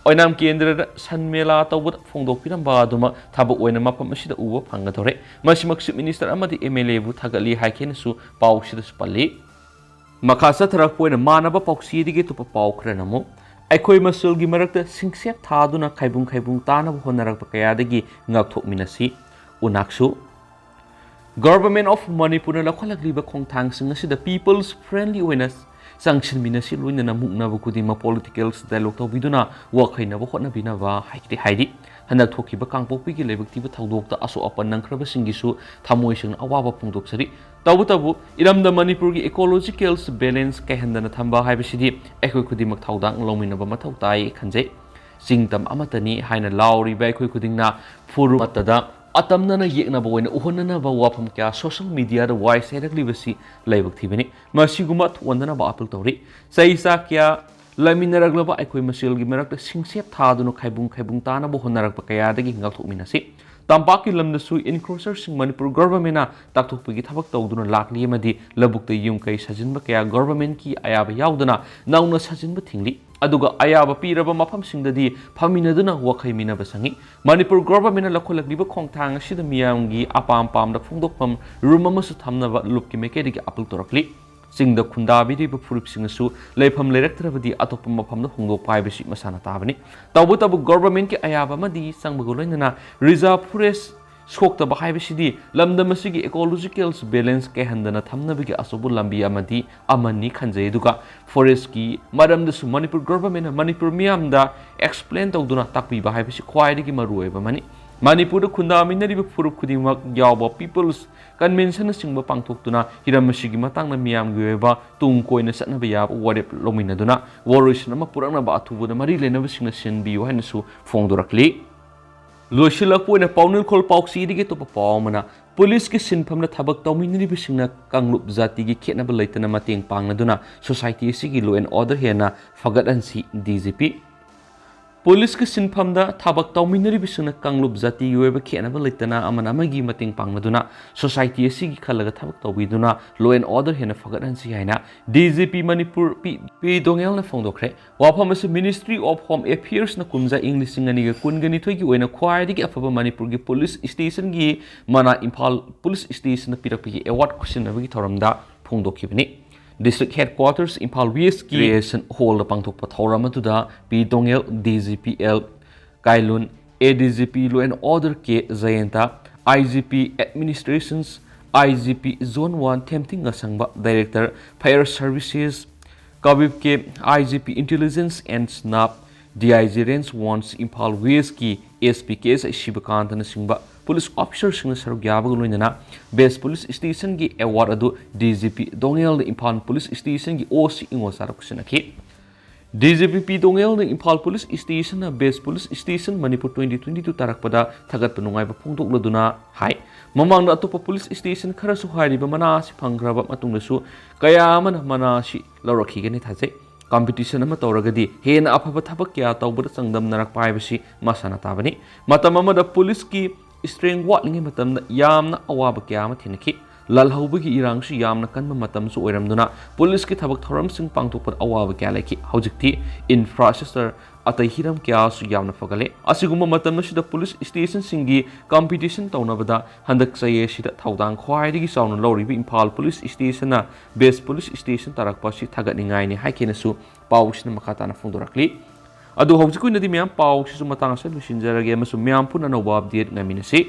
ꯑꯣꯏꯅꯥꯝ ꯀꯦꯟꯗ꯭ꯔꯗ ꯁꯟ ꯃꯦꯂꯥ ꯇꯧꯕꯗ ꯐꯣꯡꯗꯣꯛꯄꯤꯔꯝꯕ ꯑꯗꯨꯃꯛ ꯊꯕꯛ ꯑꯣꯏꯅ ꯃꯐꯝ ꯑꯁꯤꯗ ꯎꯕ ꯐꯪꯒꯗꯧꯔꯦ꯫ ꯃꯁꯤꯃꯛ Chief Minister ꯑꯃꯗꯤ MLAꯕꯨ ꯊꯥꯒꯠꯂꯤ ꯍꯥꯏꯈꯤꯅꯁꯨ ꯄꯥꯎꯁꯤꯗꯁꯨ ꯄꯜꯂꯤ꯫ ꯃꯈꯥ ꯆꯠꯊꯔꯛꯄ ꯑꯣꯏꯅ ꯃꯥꯟꯅꯕ ꯄꯥꯎꯆꯦꯗꯒꯤ ꯑꯇꯣꯞꯄ ꯄꯥꯎ ꯈꯔꯅ ꯑꯃꯨꯛ, ꯑꯩꯈꯣꯏ ꯃꯁꯦꯜꯒꯤ ꯃꯔꯛꯇ ꯁꯤꯡꯁꯦꯞ ꯊꯥꯗꯨꯅ ꯈꯥꯏꯕꯨꯡ ꯈꯥꯏꯕꯨꯡ ꯇꯥꯅꯕ ꯍꯣꯠꯅꯔꯛꯄ ꯀꯌꯥꯗꯒꯤ ꯉꯥꯛꯊꯣꯛꯃꯤꯟꯅꯁꯤ꯫ ꯎꯅꯥꯛꯁꯨ, Government of ꯃꯅꯤꯄꯨꯔꯅ ꯂꯧꯈꯠꯂꯛꯂꯤꯕ ꯈꯣꯡꯊꯥꯡꯁꯤꯡ ꯑꯁꯤꯗ people's friendly ꯑꯣꯏꯅ ꯆꯪꯁꯤꯟꯃꯤꯟꯅꯁꯤ, ꯂꯣꯏꯅꯅ ꯃꯨꯛꯅꯕ ꯈꯨꯗꯤꯡꯃꯛ political dialogue ꯇꯧꯕꯤꯗꯨꯅ ꯋꯥꯈꯩꯅꯕ ꯍꯣꯠꯅꯕꯤꯅꯕ ꯍꯥꯏꯒꯗꯤ ꯍꯥꯏꯔꯤ꯫ ꯍꯟꯗꯛ ꯊꯣꯛꯈꯤꯕ ꯀꯥꯡꯄꯣꯛꯄꯤꯒꯤ ꯂꯥꯏꯕꯛ ꯊꯤꯕ ꯊꯧꯗꯣꯛꯇ ꯑꯁꯣꯛ ꯑꯄꯟ ꯅꯪꯈ꯭ꯔꯕꯁꯤꯡꯒꯤꯁꯨ ꯊꯃꯣꯏ ꯁꯦꯡꯅ ꯑꯋꯥꯕ ꯐꯣꯡꯗꯣꯛꯆꯔꯤ꯫ ꯇꯧꯕꯇꯕꯨ ꯏꯔꯝꯗꯝ ꯃꯅꯤꯄꯨꯔꯒꯤ ecological balance ꯀꯥꯏꯍꯟꯗꯅ ꯊꯝꯕ ꯍꯥꯏꯕꯁꯤꯗꯤ ꯑꯩꯈꯣꯏ ꯈꯨꯗꯤꯡꯃꯛ ꯊꯧꯗꯥꯡ ꯂꯧꯃꯤꯟꯅꯕ ꯃꯊꯧ ꯇꯥꯏ ꯈꯟꯖꯩ꯫ ꯆꯤꯡ ꯇꯝ ꯑꯃꯠꯇꯅꯤ ꯍꯥꯏꯅ ꯂꯥꯎꯔꯤꯕ ꯑꯩꯈꯣꯏ ꯈꯨꯗꯤꯡꯅ ꯐꯨꯔꯨꯞ ꯑꯃꯠꯇꯗ ꯑꯇꯝꯅꯅ ꯌꯦꯛꯅꯕ ꯑꯣꯏꯅ ꯎꯍꯟꯅꯅꯕ ꯋꯥꯐꯝ ꯀꯌꯥ social mediaꯗ ꯋꯥꯏ ꯆꯥꯏꯔꯛꯂꯤꯕꯁꯤ ꯂꯥꯏꯕꯛ ꯊꯤꯕꯅꯤ꯫ ꯃꯁꯤꯒꯨꯝꯕ ꯊꯣꯛꯍꯟꯗꯅꯕ appeal ꯇꯧꯔꯤ꯫ ꯆꯍꯤ ꯆꯥ ꯀꯌꯥ ꯂꯩꯃꯤꯟꯅꯔꯛꯂꯕ ꯑꯩꯈꯣꯏ ꯃꯁꯦꯜꯒꯤ ꯃꯔꯛꯇ ꯁꯤꯡꯁꯦꯞ ꯊꯥꯗꯨꯅ ꯈꯥꯏꯕꯨꯡ ꯈꯥꯏꯕꯨꯡ ꯇꯥꯅꯕ ꯍꯣꯠꯅꯔꯛꯄ ꯀꯌꯥꯗꯒꯤ ꯉꯥꯛꯊꯣꯛꯃꯤꯟꯅꯁꯤ꯫ ꯇꯝꯄꯥꯛꯀꯤ ꯂꯝꯗꯁꯨ encroacherꯁꯤꯡ ꯃꯅꯤꯄꯨꯔ governmentꯅ ꯇꯥꯛꯊꯣꯛꯄꯒꯤ ꯊꯕꯛ ꯇꯧꯗꯨꯅ ꯂꯥꯛꯂꯤ ꯑꯃꯗꯤ ꯂꯧꯕꯨꯛꯇ ꯌꯨꯝ ꯀꯩ ꯁꯥꯖꯤꯟꯕ ꯀꯌꯥ governmentꯀꯤ ꯑꯌꯥꯕ ꯌꯥꯎꯗꯅ ꯅꯧꯅ ꯁꯥꯖꯤꯟꯕ ꯊꯤꯡꯂꯤ꯫ ꯑꯗꯨꯒ ꯑꯌꯥꯕ ꯄꯤꯔꯕ ꯃꯐꯝꯁꯤꯡꯗꯗꯤ ꯐꯝꯃꯤꯟꯅꯗꯨꯅ ꯋꯥꯈꯩ ꯃꯤꯟꯅꯕ ꯆꯪꯏ꯫ ꯃꯅꯤꯄꯨꯔ governmentꯅ ꯂꯧꯈꯠꯂꯛꯂꯤꯕ ꯈꯣꯡꯊꯥꯡ ꯑꯁꯤꯗ ꯃꯤꯌꯥꯝꯒꯤ ꯑꯄꯥꯝ ꯄꯥꯝꯗ ꯐꯣꯡꯗꯣꯛꯐꯝ room ꯑꯃꯁꯨ ꯊꯝꯅꯕ ꯂꯨꯞꯀꯤ ꯃꯥꯏꯀꯩꯗꯒꯤ appeal ꯇꯧꯔꯛꯂꯤ꯫ ꯆꯤꯡꯗ ꯈꯨꯟꯗꯥꯕꯤꯔꯤꯕ ꯐꯨꯔꯨꯞꯁꯤꯡꯅꯁꯨ ꯂꯩꯐꯝ ꯂꯩꯔꯛꯇ꯭ꯔꯕꯗꯤ ꯑꯇꯣꯞꯄ ꯃꯐꯝꯗ ꯍꯣꯡꯗꯣꯛꯄ ꯍꯥꯏꯕꯁꯤ ꯃꯁꯥꯅ ꯇꯥꯕꯅꯤ꯫ ꯇꯧꯕꯇꯕꯨ governmentꯀꯤ ꯑꯌꯥꯕ ꯑꯃꯗꯤ ꯆꯪꯕꯒ ꯂꯣꯏꯅꯅ reserve forest ꯁꯣꯛꯇꯕ ꯍꯥꯏꯕꯁꯤꯗꯤ ꯂꯝꯗꯝ ꯑꯁꯤꯒꯤ ecological balance ꯀꯥꯏꯍꯟꯗꯅ ꯊꯝꯅꯕꯒꯤ ꯑꯆꯧꯕ ꯂꯝꯕꯤ ꯑꯃꯗꯤ ꯑꯃꯅꯤ ꯈꯟꯖꯩ꯫ ꯑꯗꯨꯒ forestꯀꯤ ꯃꯔꯝꯗꯁꯨ ꯃꯅꯤꯄꯨꯔ governmentꯅ ꯃꯅꯤꯄꯨꯔ ꯃꯤꯌꯥꯝꯗ explain ꯇꯧꯗꯨꯅ ꯇꯥꯛꯄꯤꯕ ꯍꯥꯏꯕꯁꯤ ꯈ꯭ꯋꯥꯏꯗꯒꯤ ꯃꯔꯨꯑꯣꯏꯕ ꯑꯃꯅꯤ꯫ ꯃꯅꯤꯄꯨꯔꯗ ꯈꯨꯟꯗꯥꯃꯤꯟꯅꯔꯤꯕ ꯐꯨꯔꯨꯞ ꯈꯨꯗꯤꯡꯃꯛ ꯌꯥꯎꯕ people's conventionꯅꯆꯤꯡꯕ ꯄꯥꯡꯊꯣꯛꯇꯨꯅ ꯍꯤꯔꯝ ꯑꯁꯤꯒꯤ ꯃꯇꯥꯡꯗ ꯃꯤꯌꯥꯝꯒꯤ ꯑꯣꯏꯕ ꯇꯨꯡ ꯀꯣꯏꯅ ꯆꯠꯅꯕ ꯌꯥꯕ ꯋꯥꯔꯦꯞ ꯂꯧꯃꯤꯟꯅꯗꯨꯅ ꯋꯥꯔꯣꯏꯁꯤꯟ ꯑꯃ ꯄꯨꯔꯛꯅꯕ ꯑꯊꯨꯕꯗ ꯃꯔꯤ ꯂꯩꯅꯕꯁꯤꯡꯅ ꯁꯤꯟꯕꯤꯌꯨ ꯍꯥꯏꯅꯁꯨ ꯐꯣꯡꯗꯣꯔꯛꯂꯤ꯫ ꯂꯣꯏꯁꯤꯜꯂꯛꯄ ꯑꯣꯏꯅ ꯄꯥꯎꯅꯤꯡꯈꯣꯜ ꯄꯥꯎꯆꯦꯗꯒꯤ ꯑꯇꯣꯞꯄ ꯄꯥꯎ ꯑꯃꯅ, ꯄꯨꯂꯤꯁꯀꯤ ꯁꯤꯟꯐꯝꯗ ꯊꯕꯛ ꯇꯧꯃꯤꯟꯅꯔꯤꯕꯁꯤꯡꯅ ꯀꯥꯡꯂꯨꯞ ꯖꯥꯇꯤꯒꯤ ꯈꯦꯠꯅꯕ ꯂꯩꯇꯅ ꯃꯇꯦꯡ ꯄꯥꯡꯅꯗꯨꯅ society ꯑꯁꯤꯒꯤ law and order ꯍꯦꯟꯅ ꯐꯒꯠꯍꯟꯁꯤ, D G P꯫ ꯄꯨꯂꯤꯁꯀꯤ ꯁꯤꯟꯐꯝꯗ ꯊꯕꯛ ꯇꯧꯃꯤꯟꯅꯔꯤꯕꯁꯤꯡꯅ ꯀꯥꯡꯂꯨꯞ ꯖꯥꯇꯤꯒꯤ ꯑꯣꯏꯕ ꯈꯦꯠꯅꯕ ꯂꯩꯇꯅ ꯑꯃꯅ ꯑꯃꯒꯤ ꯃꯇꯦꯡ ꯄꯥꯡꯅꯗꯨꯅ society ꯑꯁꯤꯒꯤ ꯈꯜꯂꯒ ꯊꯕꯛ ꯇꯧꯕꯤꯗꯨꯅ law and order ꯍꯦꯟꯅ ꯐꯒꯠꯍꯟꯁꯤ ꯍꯥꯏꯅ D G P Manipur P, P ꯗꯣꯉꯦꯜꯅ ꯐꯣꯡꯗꯣꯛꯈ꯭ꯔꯦ꯫ ꯋꯥꯐꯝ ꯑꯁꯤ Ministry of Home Affairsꯅ ꯀꯨꯝꯖꯥ ꯏꯪ ꯂꯤꯁꯤꯡ ꯑꯅꯤꯒ ꯀꯨꯟꯒ ꯅꯤꯊꯣꯏꯒꯤ ꯑꯣꯏꯅ ꯈ꯭ꯋꯥꯏꯗꯒꯤ ꯑꯐꯕ ꯃꯅꯤꯄꯨꯔꯒꯤ ꯄꯨꯂꯤꯁ stationꯒꯤ ꯃꯅꯥ ꯏꯝꯐꯥꯜ ꯄꯨꯂꯤꯁ stationꯅ ꯄꯤꯔꯛꯄꯒꯤ award ꯈꯨꯠꯁꯤꯟꯅꯕꯒꯤ ꯊꯧꯔꯝꯗ ꯐꯣꯡꯗꯣꯛꯈꯤꯕꯅꯤ꯫ District Headquarters ꯏꯝꯐꯥꯜ Westꯀꯤ Recreation Hallꯗ ꯄꯥꯡꯊꯣꯛꯄ ꯊꯧꯔꯝ ꯑꯗꯨꯗ P ꯗꯣꯉꯦꯜ, D G P L ꯀꯥꯏꯂꯨꯟ, A D G P Law and Order K ꯖꯌꯟꯇ, I G P Administrations, I G P Zone one ꯊꯦꯝꯊꯤꯡ ꯑꯁꯪꯕ, Director Fire Services, ꯀꯕꯤꯞ K, I G P Intelligence and SNAP, D I G Range one Imphal Westꯀꯤ S P K S ꯁꯤꯕꯀꯥꯟꯇꯅꯆꯤꯡꯕ police officerꯁꯤꯡꯅ ꯁꯔꯨꯛ ꯌꯥꯕꯒ ꯂꯣꯏꯅꯅ Best Police Stationꯒꯤ award ꯑꯗꯨ D G P ꯗꯣꯉꯦꯜꯗ ꯏꯝꯐꯥꯜ ꯄꯨꯂꯤꯁ stationꯒꯤ O C ꯏꯉꯣꯆꯥꯗ ꯈꯨꯠꯁꯤꯟꯅꯈꯤ꯫ D G P P ꯗꯣꯉꯦꯜꯅ ꯏꯝꯐꯥꯜ ꯄꯨꯂꯤꯁ stationꯅ Best Police Station Manipur twenty twenty-two ꯇꯥꯔꯛꯄꯗ ꯊꯥꯒꯠꯄ ꯅꯨꯡꯉꯥꯏꯕ ꯐꯣꯡꯗꯣꯛꯂꯗꯨꯅ ꯍꯥꯏ, ꯃꯃꯥꯡꯗ ꯑꯇꯣꯞꯄ ꯄꯨꯂꯤꯁ station ꯈꯔꯁꯨ ꯍꯥꯏꯔꯤꯕ ꯃꯅꯥ ꯑꯁꯤ ꯐꯪꯈ꯭ꯔꯕ ꯃꯇꯨꯡꯗꯁꯨ ꯀꯌꯥ ꯑꯃꯅ ꯃꯅꯥ ꯑꯁꯤ ꯂꯧꯔꯛꯈꯤꯒꯅꯤ ꯊꯥꯖꯩ꯫ Competition ꯑꯃ ꯇꯧꯔꯒꯗꯤ ꯍꯦꯟꯅ ꯑꯐꯕ ꯊꯕꯛ ꯀꯌꯥ ꯇꯧꯕꯗ ꯆꯥꯡꯗꯝꯅꯔꯛꯄ ꯍꯥꯏꯕꯁꯤ ꯃꯁꯥꯅ ꯇꯥꯕꯅꯤ꯫ ꯃꯇꯝ ꯑꯃꯗ ꯄꯨꯂꯤꯁꯀꯤ strength ꯋꯥꯠꯂꯤꯉꯩ ꯃꯇꯝꯗ ꯌꯥꯝꯅ ꯑꯋꯥꯕ ꯀꯌꯥ ꯑꯃ ꯊꯦꯡꯅꯈꯤ꯫ ꯂꯥꯜꯍꯧꯕꯒꯤ ꯏꯔꯥꯡꯁꯨ ꯌꯥꯝꯅ ꯀꯟꯕ ꯃꯇꯝꯁꯨ ꯑꯣꯏꯔꯝꯗꯨꯅ ꯄꯨꯂꯤꯁꯀꯤ ꯊꯕꯛ ꯊꯧꯔꯝꯁꯤꯡ ꯄꯥꯡꯊꯣꯛꯄꯗ ꯑꯋꯥꯕ ꯀꯌꯥ ꯂꯩꯈꯤ꯫ ꯍꯧꯖꯤꯛꯇꯤ infrastructure ꯑꯇꯩ ꯍꯤꯔꯝ ꯀꯌꯥꯁꯨ ꯌꯥꯝꯅ ꯐꯒꯠꯂꯦ꯫ ꯑꯁꯤꯒꯨꯝꯕ ꯃꯇꯝ ꯑꯁꯤꯗ ꯄꯨꯂꯤꯁ stationꯁꯤꯡꯒꯤ competition ꯇꯧꯅꯕꯗ ꯍꯟꯗꯛ ꯆꯌꯦꯠꯁꯤꯗ ꯊꯧꯗꯥꯡ ꯈ꯭ꯋꯥꯏꯗꯒꯤ ꯆꯥꯎꯅ ꯂꯧꯔꯤꯕ ꯏꯝꯐꯥꯜ ꯄꯨꯂꯤꯁ stationꯅ Best Police Station ꯇꯥꯔꯛꯄ ꯑꯁꯤ ꯊꯥꯒꯠꯅꯤꯡꯉꯥꯏꯅꯤ ꯍꯥꯏꯈꯤꯅꯁꯨ ꯄꯥꯎꯁꯤꯅ ꯃꯈꯥ ꯇꯥꯅ ꯐꯣꯡꯗꯣꯔꯛꯂꯤ꯫ ꯑꯗꯨ ꯍꯧꯖꯤꯛꯀꯤ ꯑꯣꯏꯅꯗꯤ ꯃꯌꯥꯝ ꯄꯥꯎꯁꯤꯁꯨ ꯃꯇꯥꯡ ꯑꯁꯤꯗ ꯂꯣꯏꯁꯤꯟꯖꯔꯒꯦ ꯑꯃꯁꯨꯡ ꯃꯌꯥꯝ ꯄꯨꯟꯅ ꯑꯅꯧꯕ update ꯉꯥꯏꯃꯤꯟꯅꯁꯤ꯫